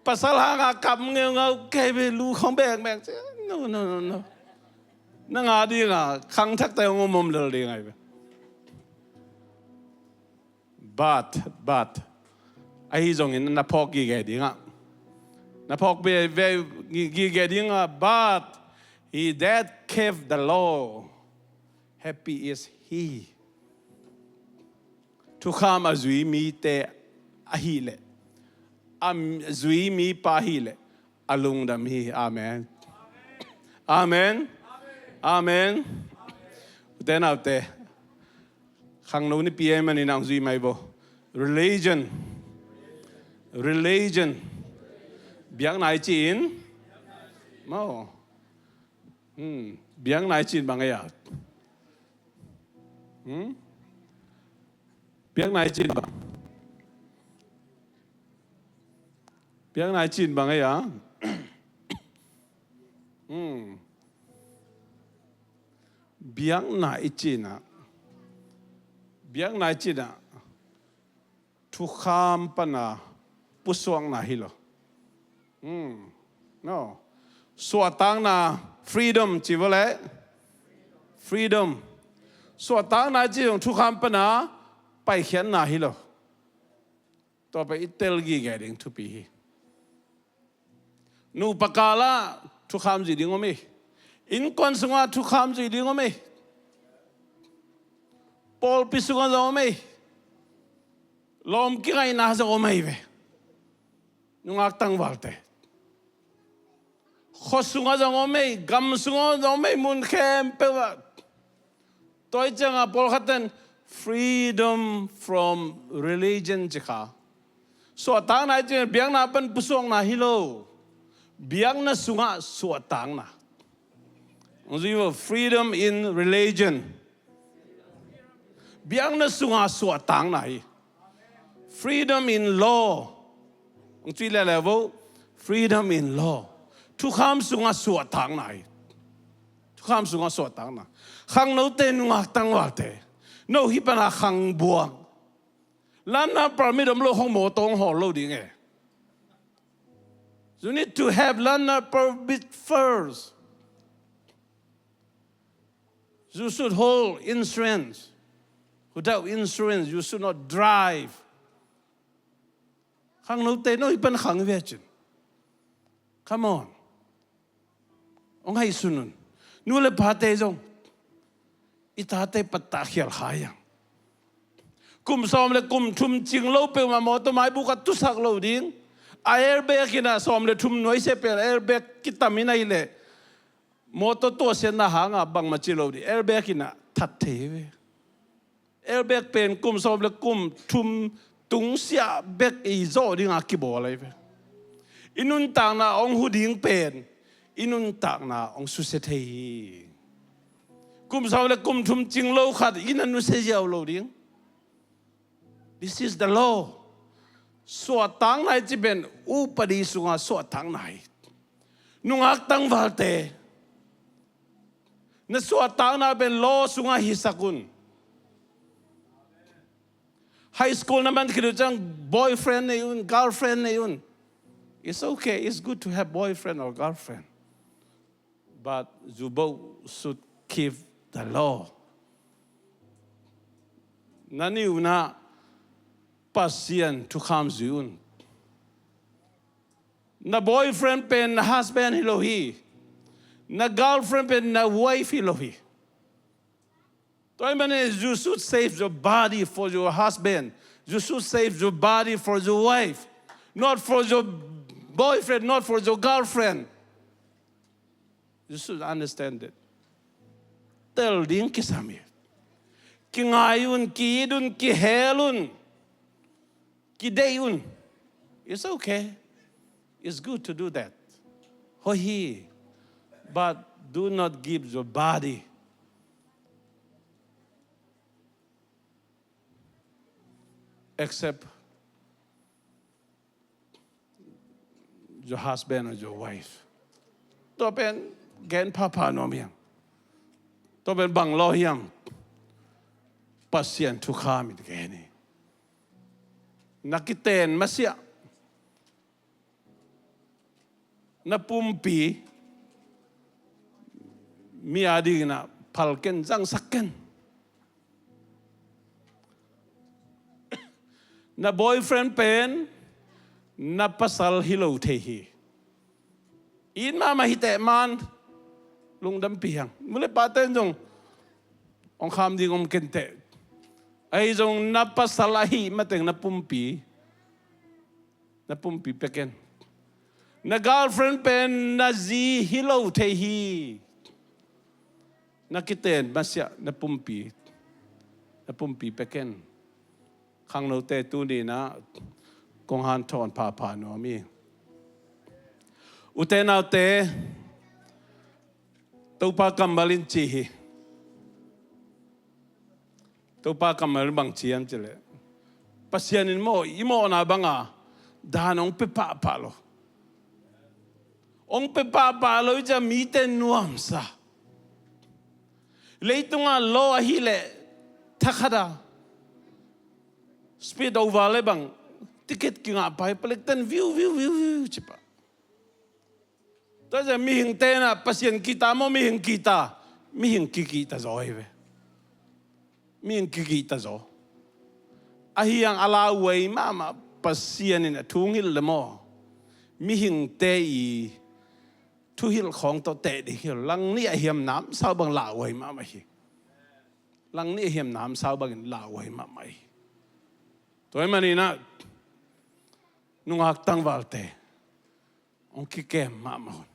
Pasal hanga kap ngeungau kei ve, lu khawng bekbek ci. No, no, no, no. Nang a dinga khangthakte hong om om lel ding ai ve. But, but, ahi zongin na phawk gige dingah, na phawk ve, ve gige dingah, but he that keep the law, happy is he. Thukham a zui mite ahileh, a zui mipa ahileh, a lungdam hi. Amen. Amen. Amen. Ute naute, khangno nipi ahih manin ang zui mai bo. Religion. Religion. Biakna i ci-in. Maw. Hmm. Biakna i ci-in bang ei a. Hmm? Biakna i ci-in bang. Biakna i ci-in bang ei a. Hmm. Biakna i ci-in ah. Biakna i ci-in ah. Thukham pana pusuakna hi lo. Hmm. No. Suahtakna, freedom ci vo leh. Freedom. Suahtakna ci zong thukham pana paikhiatna hi lo. Tua pen i tel gige ding thupi hi. Nupa kala thukham zuih ding om ei. Innkuan sunga thukham zuih ding om ei. Pawlpi sunga zong om ei. Lawm kingaihna zong om ei ve. Nungak tangvalte. Khua sunga zong om ei, gam sunga zong om ei, mun khempeuh ah. Tua i cianga pawlkhat ten freedom from religion ci kha. Suahtakna i cianga biakna pan pusuakna hi lo. Biakna sungah suahtakna. Hong zui vo, freedom in religion. Biakna sungah suahtakna hi. Freedom in law. Hong cih leuleu vo, freedom in law. Thukham sungah suahtakna hi. Thukham sungah suahtakna. Khangnote, nungak tangvalte, no hih pana khangbuang. Learner permit om lo khong mawtaw hong hawl lo ding e. You need to have learner permit first. You should hold insurance. Without insurance, you should not drive. Khangnote, no hih pan khang ve cin. Come on. Hong haisun un. Nu le pate zong, i tate pattah khial kha hiang. Kum sawm le kum thum cing lo peuhmah mawtaw maibuk ah tusak lo ding. A airbag in ah sawm le thum nuaisiah pen airbag kitam in ahileh, mawtaw tuahsiatna hanga bangmah ci lo ding. Airbag in ah that thei ve. Airbag pen kum sawm le kum thum tungsiah bek i zawh dinga kibawl ahi ve. I nuntakna hong hu ding pen i nuntakna hong susia thei hi. Kum sawm le kum thum cing lo khat i na nusia ziau lo ding. This is the law. Suahtakna i ci pen upadi sunga suahtakna hi. Nungak tangvalte, na suahtakna pen law sungah hisak un. High school na man khit uh ciang boyfriend nei un, girlfriend nei un. It's okay, it's good to have boyfriend or girlfriend. But you both should keep the law. Na ni un ah Pasian thukham zui un. Na boyfriend pen na husband hi lo hi. Na girlfriend pen na wife hi lo hi. Tua ahih manin, you should save your body for your husband. You should save your body for your wife. Not for your boyfriend, not for your girlfriend. You should understand it. Tel ding kisam hi. Kingai un, ki-it un, kihel un, kideih un. It's okay. It's good to do that. Hoih hi. But do not give your body except your husband or your wife. Tua pen gen phapha nuam hiam? Tua pen bang lo hiam? Pasian thukham in gen hi. Na kiten masiah na pumpi mi a dingin ah phal ken, zangsak ken. Na boyfriend pen na pasal hi lo thei hi. It mahmah hi teh man, lungdampi hang. Nu le pate in zong hong kham ding om ken teh. Ahi zong na pasal ahih mateng na pumpi, na pumpi pia ken. Na girlfriend pen na zi hi lo thei hi. Na kiten masiah na pumpi, na pumpi pia ken. Khangnote, tuni-in ah kong hanthawn phapha nuam hi. Ute naute, Topa kammal in ci hi. Topa kammal in bang ci hiam cih leh, Pasian in maw, i mawhna banga dan hong pia pahpah lo. Hong pia pahpah lo i cih a mite nuamsa. Leitunga law ahih leh thakhat a speed over le bang ticket kingah pai, palik ten viu viu viu viu ci pah. Tua zia mihingte in ah Pasian kihta maw, mihing kihta? Mihing kikihta zaw hi ve. Mihing kikihta zaw. Ahi hang a lauhuai mahmah Pasian in a thu hong hilh le maw, mihingte i thuhilh khawng tawh teh ding hi lo. Langnih a hiam namsau bang lauhuai mahmah hi. Langnih a hiam namsau bangin lauhuai mahmah hi. Tua ahih manin ah nungak tangvalte, hong kikem mahmah un.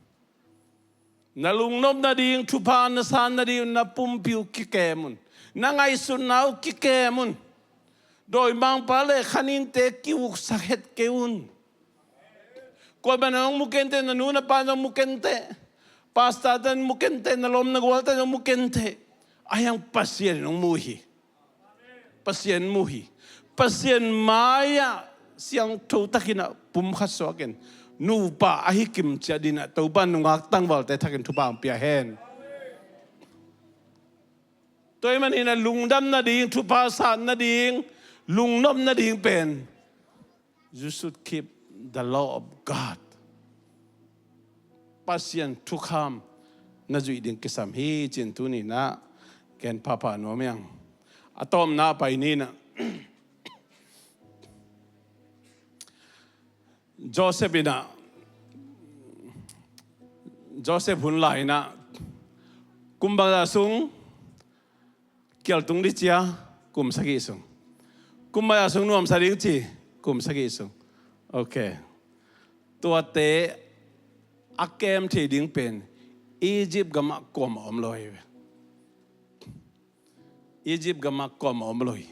Na lungnop nading, thupha na san nading, na pumpi uh kikem un. Na ngaihsutna uh kikem un. Dawimangpa le khaninte ki-uksak het kei un. Kuamah in hong mu kenteh, na nu na pa in hong mu kenteh. Pastor ten hong mu kenteh, na lawm na gualte in hong mu kenteh. Ahi hang Pasian in hong mu hi. Pasian mu hi. Pasian mai-ah siangtho takin ah pumkhat suakin nupa ahi kimciat dingin ah Topa nungak tangvalte thakin thupha hong pia hen. Tua ahih manin ah lungdam nading, thupha san nading, lungnop nading pen, you should keep the law of God. Pasian thukham na zuih ding kisam hi, ci-in tuni-in ah gen phapha nuam hi hang. A tawpna pai ni-in ah, Joseph in ah, Joseph hun lai-in ah kum bangzah sung kial tung ding ci a? Kum sagih sung. Kum bangzah sung nuamsa ding ci? Kum sagih sung. Ok. Tuate a kem thei ding pen Egypt gamah kuamah om lo hi ve. Egypt gamah kuamah om lo hi.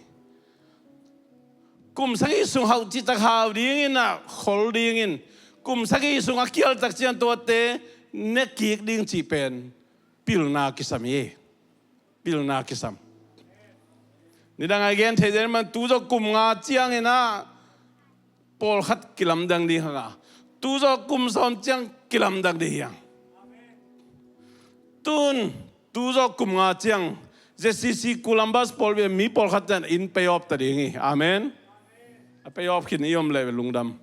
Kum sagih sung hauh citak hau dingin ah khol dingin, kum sagih sung a kial tak ciang tuate ne kik ding cih pen pilna kisam hi. Pilna kisam. Nidang a i gen thei zen man, tu zawh kum nga ciangin ah pawlkhat kilamdang ding hi hang a, tu zawh kum sawm ciang kilamdang ding hi hang. Tun, tu zawh kum nga ciang Z C C Columbus pawl bia mi pawlkhat ten inn pay off ta ding hi. Amen. A pay off khin i om leh lungdam.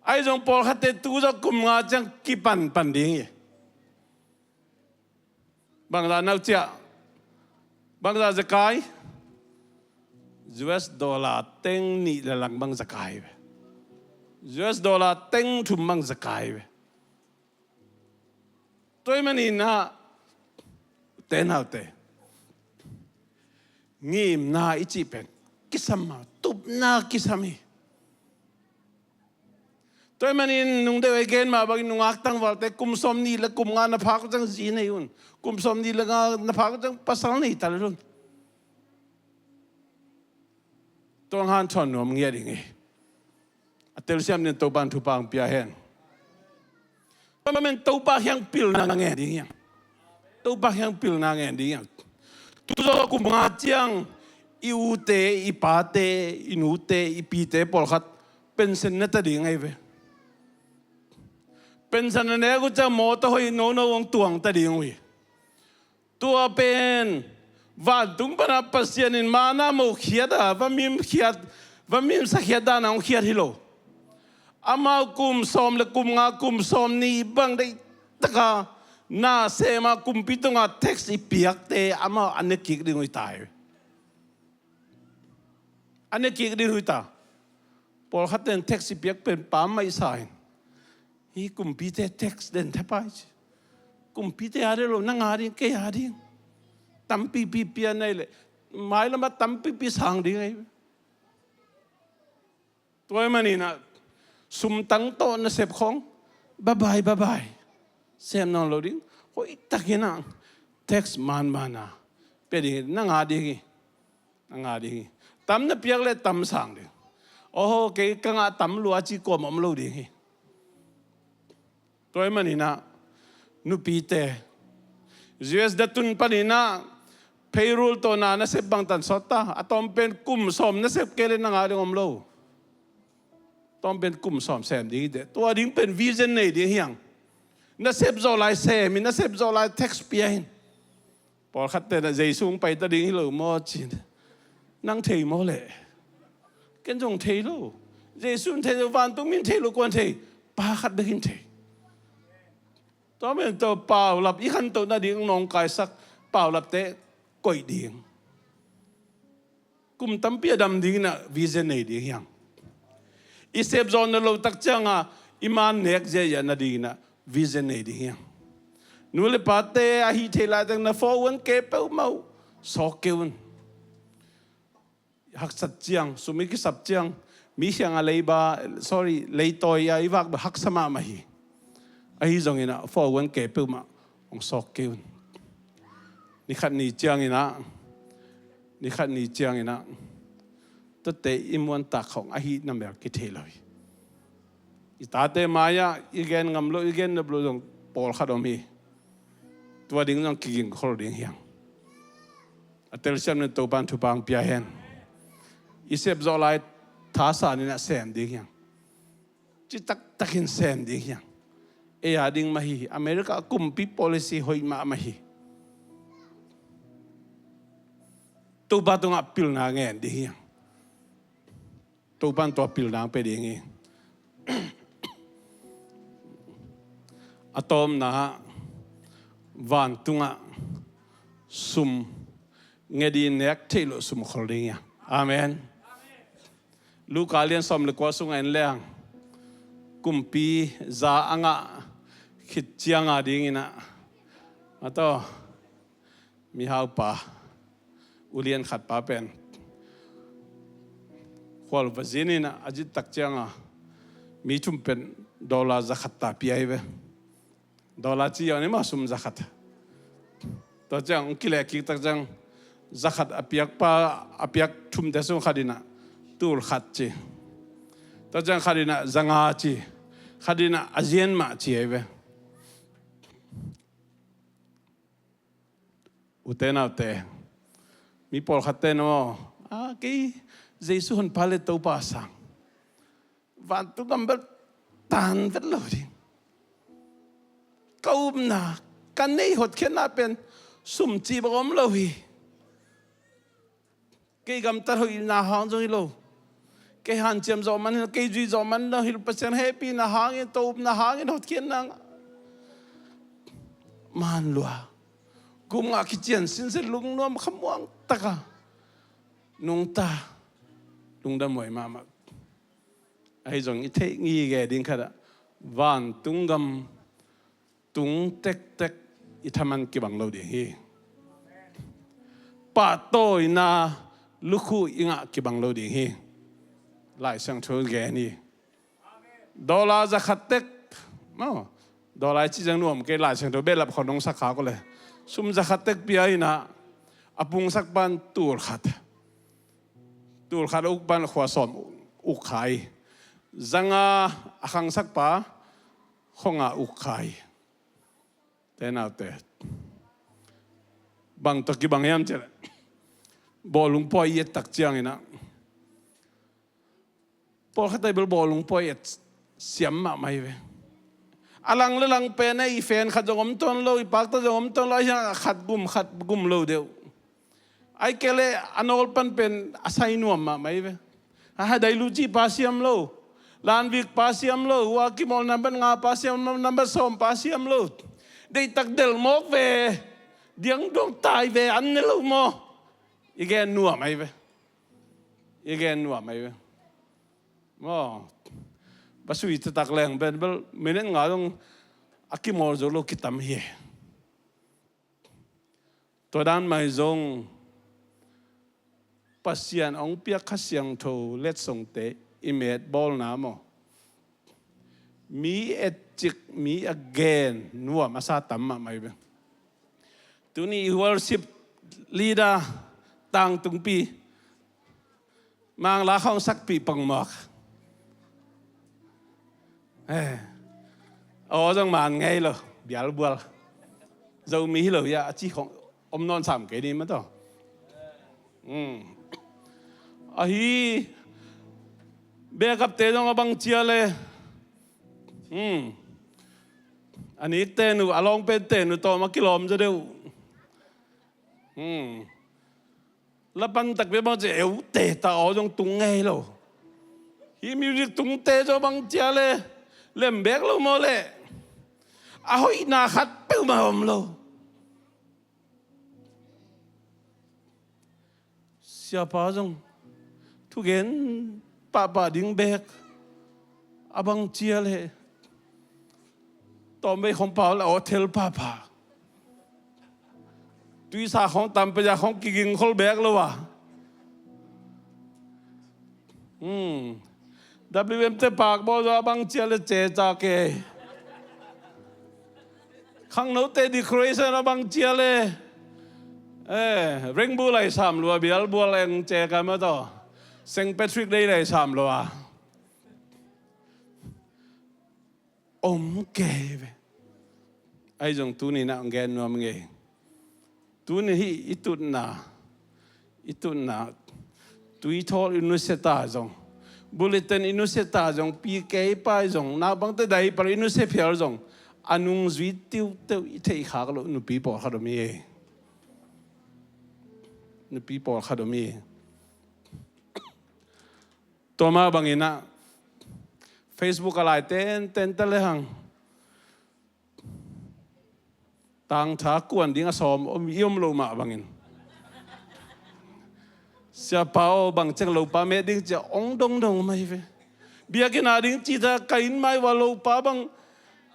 Ahi zong pawlkhatte tu zawh kum nga ciang kipanpan ding hi. Bangzah na uh ciah? Bangzah zekai? U S dollar teng nih le lang bang zekai ve. U S dollar teng thum bang zekai ve. Tua ahih manin ah, ute naute, ngimna i cih pen kisam mah, tupna kisam hi. Tua ahih manin nungdeuh a i gen mah bangin nungak tangvalte kum sawmnih le kum nga na phak uh ciang zi nei un. Kum sawmnih le nga na phak uh ciang pasal nei ta lel un. Tua hong hanthawn nuam ngiat ing ei. A Telsiam nin Topan thupha hong pia hen. Tua manin Topa kiang pilna ngen ding hiang. Topa kiang pilna ngen ding hiang. Tuzaw kum nga ciang i ute, i pate, i nute, i pite pawlkhat pension ne ta ding ahi ve. Pension a nek uh ciang mawtaw hoih nono hong tuang ta ding uh hi. Tua pen vantung pana Pasian in manna mo khiat a, va mim khiat, va mim sa khiat dan a hong khiat hi lo. Amau kum sawm le kum nga, kum sawm nih bang deih taka na sem a, kumpi tunga tax i piakte amau a ne kik ding uh hi ta hi. A ne kik ding uh hi ta. Pawlkhat ten tax i piak pen pam mai sa in. Hih kumpite tax den thapai ci. Kumpite a ding lo, nang a ding, kei a ding. Tampipi pia nei le, mailam ah tampipi sang ding ahi. Tua ahih manin ah sumtang tawh nasep khong babai, babai sem nawn lo ding. Hoihtakin ah tax manman a pia ding, nang a ding hi. Nang a ding hi. Tam na piak le tam sang ding. Oho, kei ka ngah tam lua ci kuamah om lo ding hi. Tua ahih manin ah nupite, U S dollar tun panin ah payroll tawh na nasep bangtan sawt ta. A tawm pen kum sawm nasep kei le nang a ding om lo. Tawm pen kum sawm sem ding hi teh. Tua ding pen vision nei ding hiang. Nasep zawh lai sem in, nasep zawh lai tax pia in. Pawlkhat ten ah Jesu hong pai ta ding hi lo maw ci-in. Nang thei maw leh? Ken zong thei lo. Jesu in thei lo, vantung mi in thei lo, kuan thei? Pa khat bek in thei. Tua men tawh paulap i khantoh nading nawngkaisak paulapte koih ding. Kum tampi a dam dingin ah vision nei ding hiang. I sepzawhna lo tak cianga i man nek ziahziah nadingin ah vision nei ding hiang. Nu le pate, ahi thei laitak na phone ke peuhmah uh sawk kei un. Haksat ciang, sum i kisap ciang, mi khiang a leiba, sorry, leitawi a i vak beh haksa mahmah hi. Ahi zongin ah phone ke peuhmah hong sawk kei un. Ni khat ni ciangin ah, ni khat ni ciangin ah tuate i muantak khong ahi namel kithei lo hi. I tate mai-ah i gen ngam lo, i gen nop lo zong pawlkhat om hi. Tua ding zong kigingkhol ding hiang. A telsiam nin Topan thupha hong pia hen. I sepzawh lai thasan in ah sem ding hiang. Citaktakin sem ding hiang. Ei a ding mah hi. America a kumpi policy hoih mahmah hi. Topa tungah pilna ngen ding hiang. Topan tua pilna hong pia ding hi. A tawpna ah vantungah sum nge ding, nek theih loh sum khol ding hi. Amen. Luka lian sawm le kua sungah en leng kumpi za a ngah khit cianga dingin ah, a tawh mihaupa ulian khatpa pen khual va zinin ah, a zittak cianga mi thum pen dollar za khat ta pia hi ve. Dollar ci a ni mah, sum za khat. Tua ciang hong kileh kik tak ciang za khat a piakpa, a piak thumte sung khat in ah tul khat ci. Tua ciang khat in ah za nga ci. Khat in ah a zian mah ci ahi ve. Ute naute, mi pawlkhatte in maw, a, kei Jesu honpa le Topa sang, vantung gam bel tan vet lo ding. Ka upna, ka neih hotkhiatna pen sum cih bang om lo hi. Kei gamtat hoihna hang zong hi lo. Kei hanciam zawh man hi lo, kei zui zawh man zong hi lo. Pasian hehpihna hangin, tua upna hangin hotkhiatna ngah man lua. Kum nga kician sinset lungnuam khamuang taka nungta, lungdam huai mahmah. Ahi zong i theih ngige ding khat ah vantung gam tung tektek i thaman kibang lo ding hi. Pahtawina lukhu i ngah kibang lo ding hi. Lai Siangtho gen hi. Dollar za khat tek, maw, dollar i cih ciang nuam kei, Lai Siangtho behlap khong hong sak kha ko le. Sum za khat tek pia in ah, a pungsak pan tul khat. Tul khat a uk pan khua sawm uk kha hi. Zanga a khangsak pa khong a uk khai. Te naute, bang tawh kibang hiam cih leh, bawlung pawi i et tak ciangin ah, pawlkhat ahi bel bawlung pawi et siam mahmah hi ve. A lang le lang pen ah i fan khat zong om tawn lo, i pakta zong om tawn lo, a hiang a khat gum khat gum lo deuh. Ai kei leh a nawl pan pen a sai nuam mahmah hi ve. A ha dai luci pa siam lo, lanvik pa siam lo, hua kimawl nambat nga pa siam lo, nambat sawm pa siam lo. Deihtak del mawk ve, diang dong tai ve, an ne lo maw? I gen nuam ahi ve. I gen nuam ahi ve. Maw, va sui taktak leng pen bel minute nga dong a kimawl zo lo kitam hi. Tua dan mah zong Pasian hong piak Kha Siangtho letsongte i met bawlna maw, mi etcik, mi a gen nuam a sa tam mahmah hi ve. Tuni i worship leader tangtungpi Mang la khawng sakpih pongmawk. Eh. Aw zong man ngei lo, bialbual. Zomi hi lo hia, a ci khawng om nawn sam kei ni mah tawh. Hmm. Ahi, backupte zong a bang cia le. Hmm. A nikte nu, a lawngpente nu tawh ma kilawm zaw deuh. Hmm. La pan takpi bang ci eute ta aw zong tung ngei lo. Hih music tungte zong bang cia le lem bek lo maw le. A hoihna khat peuhmah om lo. Siapa zong thugen pahpah ding bek a bang cia le. Tawmvei khong pau le aw thel pahpah. Tuisa khong tam pia khong kiging khol bek lo a. Hmm. W M te pak bawl zaw a bang cia le ceca kei. Khangnote decoration a bang cia le. Eh, Rengbu lai sam lua bial bual eng ceca ma tawh. Saint Patrick Day lai sam lua. Om kei ve. Ahi zong tuni na hong gen nuam ngei. Tuni hih i tutna, i tutna, tuithawl i nusia ta zong, bulletin i nusia ta zong, P K pa i zong, naupangte diaper i nusia phial zong, a nungzui tiuteu i theih khak loh nupi pawlkhat om hi. Nupi pawlkhat om hi. Tua mah bangin ah Facebook a lai tenten ta le hang tangtha kuan ding a sawm om i om lo mah bangin siapa aw bang ceng lopa met ding cia ong dongdong mai ve. Biakinn a ding ci ta ka inn mai ua lopa bang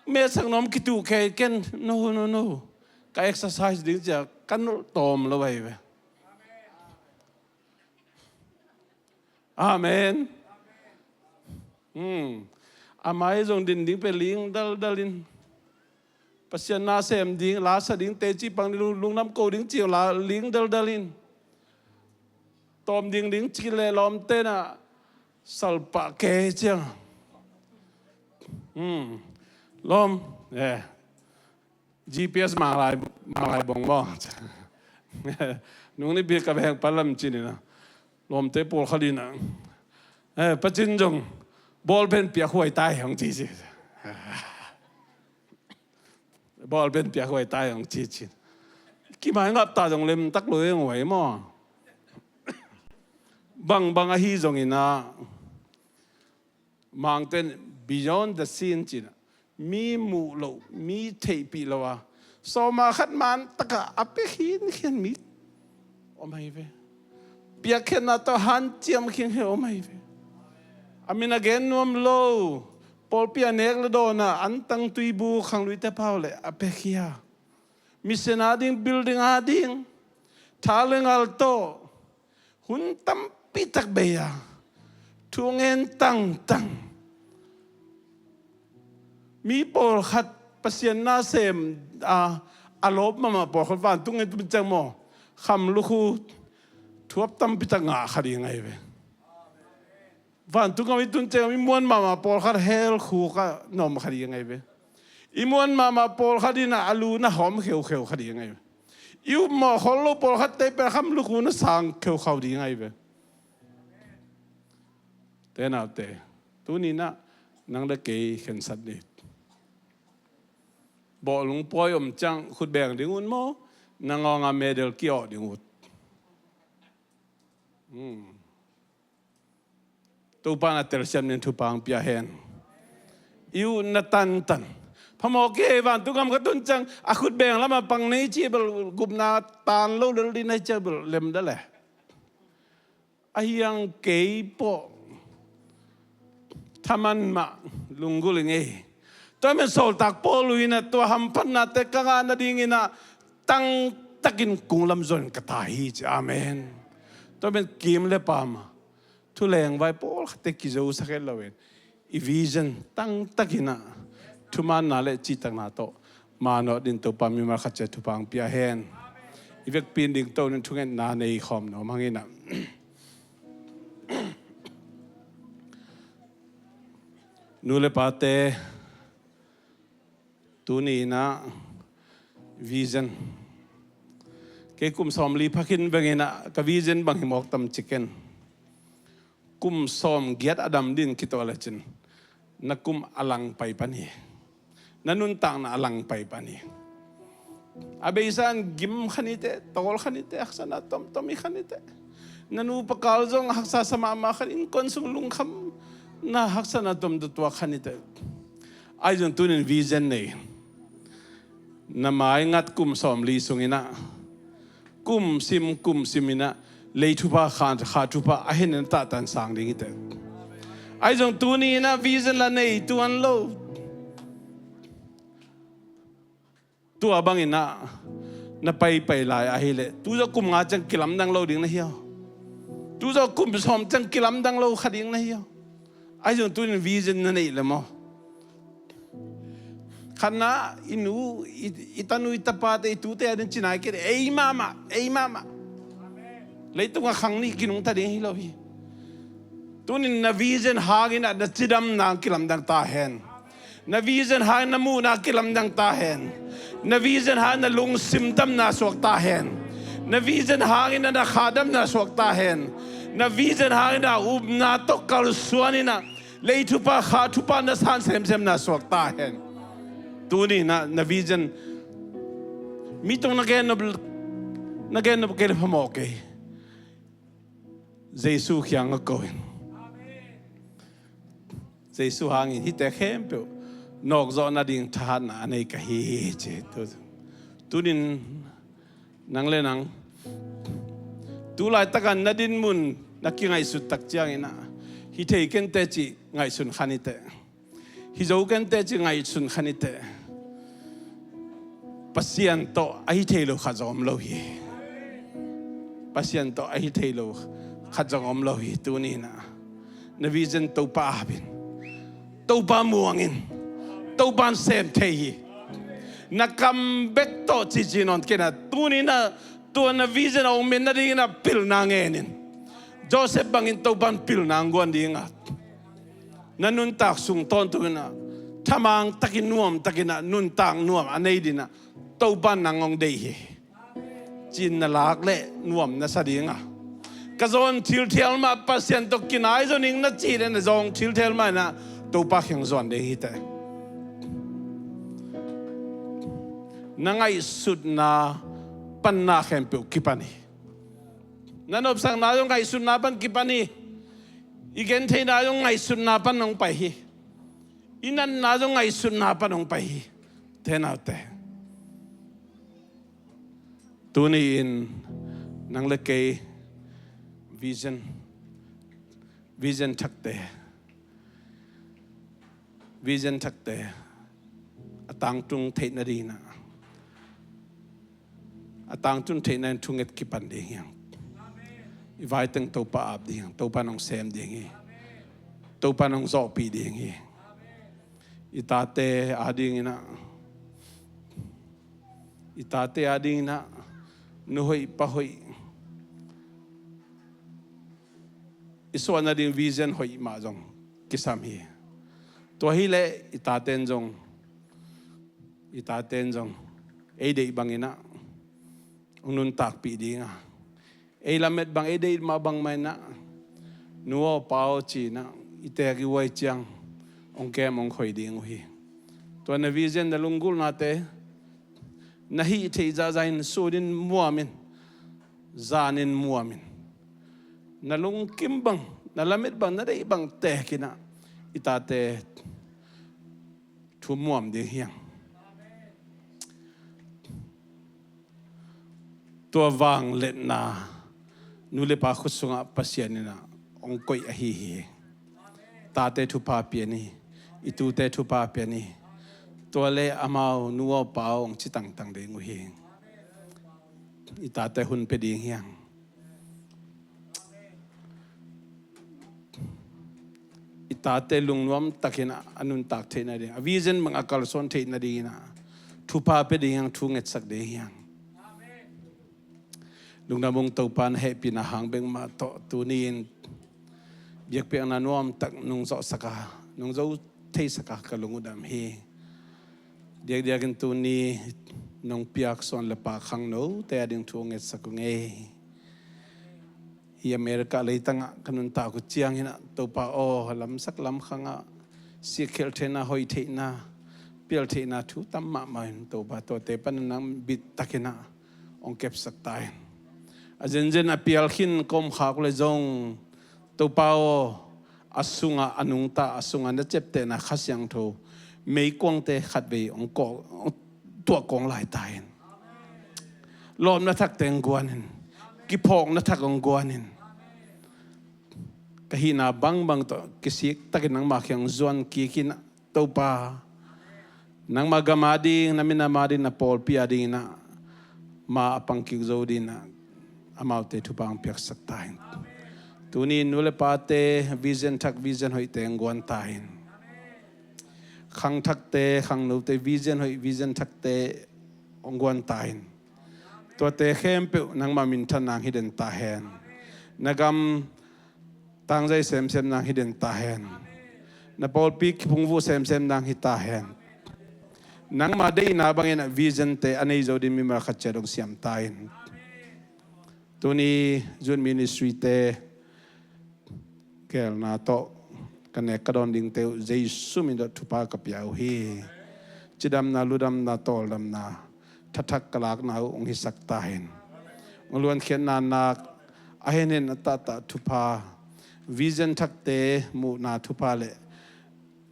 metsak nawm kituh kei ken no no no ka exercise ding cia ka nolh tawm lo ai ve. Amen. Hmm. A mai zong din ding pe ling daldal in Pasian na sem ding, la sa ding teci pang lung, lungdam ko ding ci la ling daldal in tawm ding ding ci le lawmte na salpah kei ciang. Hmm. Lawm. Eh. G P S manglai, manglai bong maw? Nung ni bik ka beng palam cin ina lawmte pawl khat ina eh, pacin zong bawlpen piak huai tai hong ci ci. Bawlpen piak huai tai hong ci cin. Kimai ngap ta zong lem tak lo e ngoi maw? Bang bang ahi zong ina Mangten beyond the scene cin mi muh loh, mi theihpih loh a sawma khat man taka a pia khinkhian mi om ahi ve. Piakkhiatna tawh hanciam khinkhian om ahi ve. A min a gen nuam lo, pawlpi a nek le dawna antang tuibu khangluite pau le a piakhia. Mission a ding, building a ding, tha le ngal tawh hun tampi tak bei a thu ngen tangtang. Mi pawlkhat Pasian na sem a, a lawp mahmah pawlkhat vantung ngen tum ciang maw kham lukhu thuap tampi tak ngah kha ding ahi ve. Vantung gam i tun ciang i muan mahmah pawlkhat hell khuk ah na om kha ding ahi ve. I muan mahmah pawlkhat in ah a lu na hawm kheukheu kha ding ahi ve. I upmawh khol lo pawlkhatte pen khamluk uh na sang kheukhau ding ahi ve. Te naute, tuni in ah nang le kei khensat ni. Bawhlung pawi om ciang khut beng ding ut maw? Nang awngah medal kiawh ding ut. Hmm. Topa na telsiam ning, thupha hong pia hen. I utna tantan. Phamawh kei, vantung gam ka tun ciang a khut beng lamah pang nei ci bel gupna tan lo lel ding na ci bel lem da le. Ahi hang kei pawh thaman mah lunggulh ing ei. Tua men sawltak Paul in ah tua hamphatnate ka ngah nadingin ah tangtakin kunglam zuan ka ta hi ci. Amen. Tua men kim le pam ah thuleng vai pawlkhatte kizosak het loin i vision tangtakin ah thumaanna le cihtakna tawh manawh dingin Topa mimal khat ciat thupha hong pia hen. I vekpi in dingto ning, thungetna nei khawm nuam hang in ah. Nu le pate, tuni in ah vision. Kei kum sawmli phakhin veng in ah ka vision bang hi mawk tam ci ken. Kum sawmgiat a dam dingin kituak lecin na kum a langpai pan hi. Na nuntakna a langpai pan hi. A beisa in gim kha ni teh, tawl kha ni teh, haksatna tomtom i kha ni teh. Na nupa kal zong haksa sa mahmah kha ni, innkuan sung lungkhamna haksatna tomtom tuak kha ni teh. Ahi zong tuni in vision nei. Na maingat kum sawmli sung in ah kum sim kum sim in ah lei thupha, kha, kha thupha a hen in ah tahtan sang ding hi teh. Ahi zong tuni in ah vision la nei tuan lo. Tua bang in ah na paipai lai ahih leh tu zawh kum nga ciang kilamdang lo ding na hi aw. Tu zawh kum sawm ciang kilamdang lo kha ding na hi aw. Ahi zong tuni in vision na neih le maw? Khatna, i nu, i, i tanu, i tapate, i tute a ding ci nai kei, ei mahmah, ei mahmah. Leitungah khang nih kinungta ding hi lo hi. Tuni in na vision hangin ah na cidamna kilamdang ta hen. Na vision hangin na muhna kilamdang ta hen. Na vision hangin na lungsim damna suak ta hen. Na vision hangin na, na kha damna suak ta hen. Na vision hangin na upna tawh kalsuan in ah lei thupha, kha thupha na san semsemna suak ta hen. Tuni in ah na vision mi tung na gen nop, na gen nop kei le phamawh kei. Jesu kiangah ko in. Jesu hangin hihte khempeuh nawkzawh nading thahatna a nei ka hi hi ci. Tu, tuni in nang le nang tu laitakin na dinmun na kingaihsut tak ciangin ah hi thei ken teh ci ngaihsun kha ni teh. Hi zo ken teh ci ngaihsun kha ni teh. Pasian tawh a hi thei lo khat zong om lo hi. Pasian tawh a hi thei lo khat zong om lo hi. Tuni in ah na vision Topa ap in, Topa muang in, Topa in sem thei hi. Na kam bek tawh cici nawn kei in ah tuni in ah tua na vision a hong men nadingin ah pilna ngen in. Joseph bangin Topa in pilna hong guan ding a, na nuntak sung tawntung in ah thamang takin, nuam takin ah nuntak nuam a nei dingin ah Topa in nang hong deih hi. Cin na lak leh nuam na sa ding a, ka zawn thilthial mah Pasian tawh kinai zaw ning na cih leh na zawn thilthial mah in ah Topa kiang zuan ding hi teh. Na ngaihsutna panna khempeuh kipan hi. Na nopsakna zong ngaihsutna pan kipan hi. I gentheihna zong ngaihsutna pan hong pai hi. I natna zong ngaihsutna pan hong pai hi. Te naute, tuni in nang le kei vision, vision thakte, vision thakte a tangtung theih nadingin ah, a tangtun theihna in thunget kipan ding hi hang. I vai teng Topa ap ding hi hang. Topa in hong sem ding hi. Topa in hong zawhpih ding hi. I tate adingin ah, i tate adingin ah nu hoih pa hoih, i suah nading vision hoih mah zong kisam hi. Tua hileh i taten zong, i taten zong ei deih bangin ah hong nuntakpih ding a, ei lamet bang, ei deih mah bangmah in ah, nu aw pa aw ci-in ah i teek i huai ciang hong kem hong khoi ding uh hi. Tua na vision, na lunggulhnate na hih theih zahzah in sun in muam in, zan in muam in, na lungkim bang, na lamet bang, na deih bang teek in ah i tate thu muam ding hi hang. Tua vangliatna nu le pa khut sungah Pasian in ah hong koih ahi hi. Tate thupha pia ni, i tute thupha pia ni. Tua le amau nu aw pa aw hong ci tangtang ding uh hi. I tate hun pia ding hi hang. I tate lungnuam takin a nuntak theih nading, a vision bang a kalsuan theih nadingin ah thupha pia ding hi hang, thu ngetsak ding hi hang. Lungdam ung. Topa na hehpihna hang bek mah tawh tuni-in biakpiakna nuamtak nong zawhsak a, nong zo theisak a ka lung uh dam hi. Diakdiakin tuni nong piak suan le pa khangnote ading thu ngetsak ung ei. Hih America leitangah ka nuntak uh ciangin ah Topa aw, lamsak lamkhangah sikkhialh theihna, hoih theihna, pial theihna thu tam mahmah in Topa, tuate pan nang bit takin ah hong kepsak ta in. A zenzen a pial khin ka om khak uh le zong Topa aw, a sungah a nungta, a sungah na ciaptehna Kha Siangtho meikuangte khatvei hong kawh, hong tuah kawng lai ta in. Lawpna thakte hong guan in, kiphawkna thak hong guan in. Ka hihna bangbang tawh kisik takin nangmah kiang zuan kik in ah Topa, nangmah gam ading, na minam ading, na pawlpi adingin ah ma a pang kik zo dingin ah amaute thupha hong piaksak ta in. Tuni nu le pate vision thak, vision hoihte hong guan ta in. Khang thakte, khangnote vision hoih, vision thakte hong guan ta in. Tuate khempeuh nangmah minthanna hong hi den ta hen. Na gam tangzai semsemna hong hi den ta hen. Na pawlpi kiphungvuh semsemna hong hi ta hen. Nangmah deihna bangin ah visionte a nei zo ding mimal khat ciat hong siam ta in. Tuni Youth Ministry-te geelna tawh ka nek ka dawn dingte uh Jesu min tawh thupha ka pia uh hi. Cidamna, ludamna, tawldamna, thathak ka lakna uh hong hisak ta hen. Hong luankhiatna nak a henhen a tahtah thupha, vision thakte muhna thupha le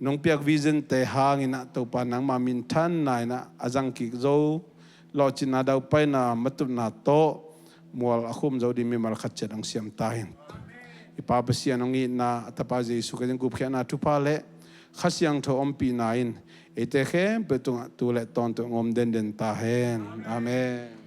nong piak visionte hangin ah Topa nangmah minthanna in ah a zang kik zo, lawhcinna, daupaina, matutna tawh mual a khum zo ding mimal khat ciat hong siam ta hen. I Pa Pasian hong itna, a Tapa Jesu Khrih in gupkhiatna thupha le Kha Siangtho ompihna in eite khempeuh tungah tu le tawntung hong om denden ta hen. Amen.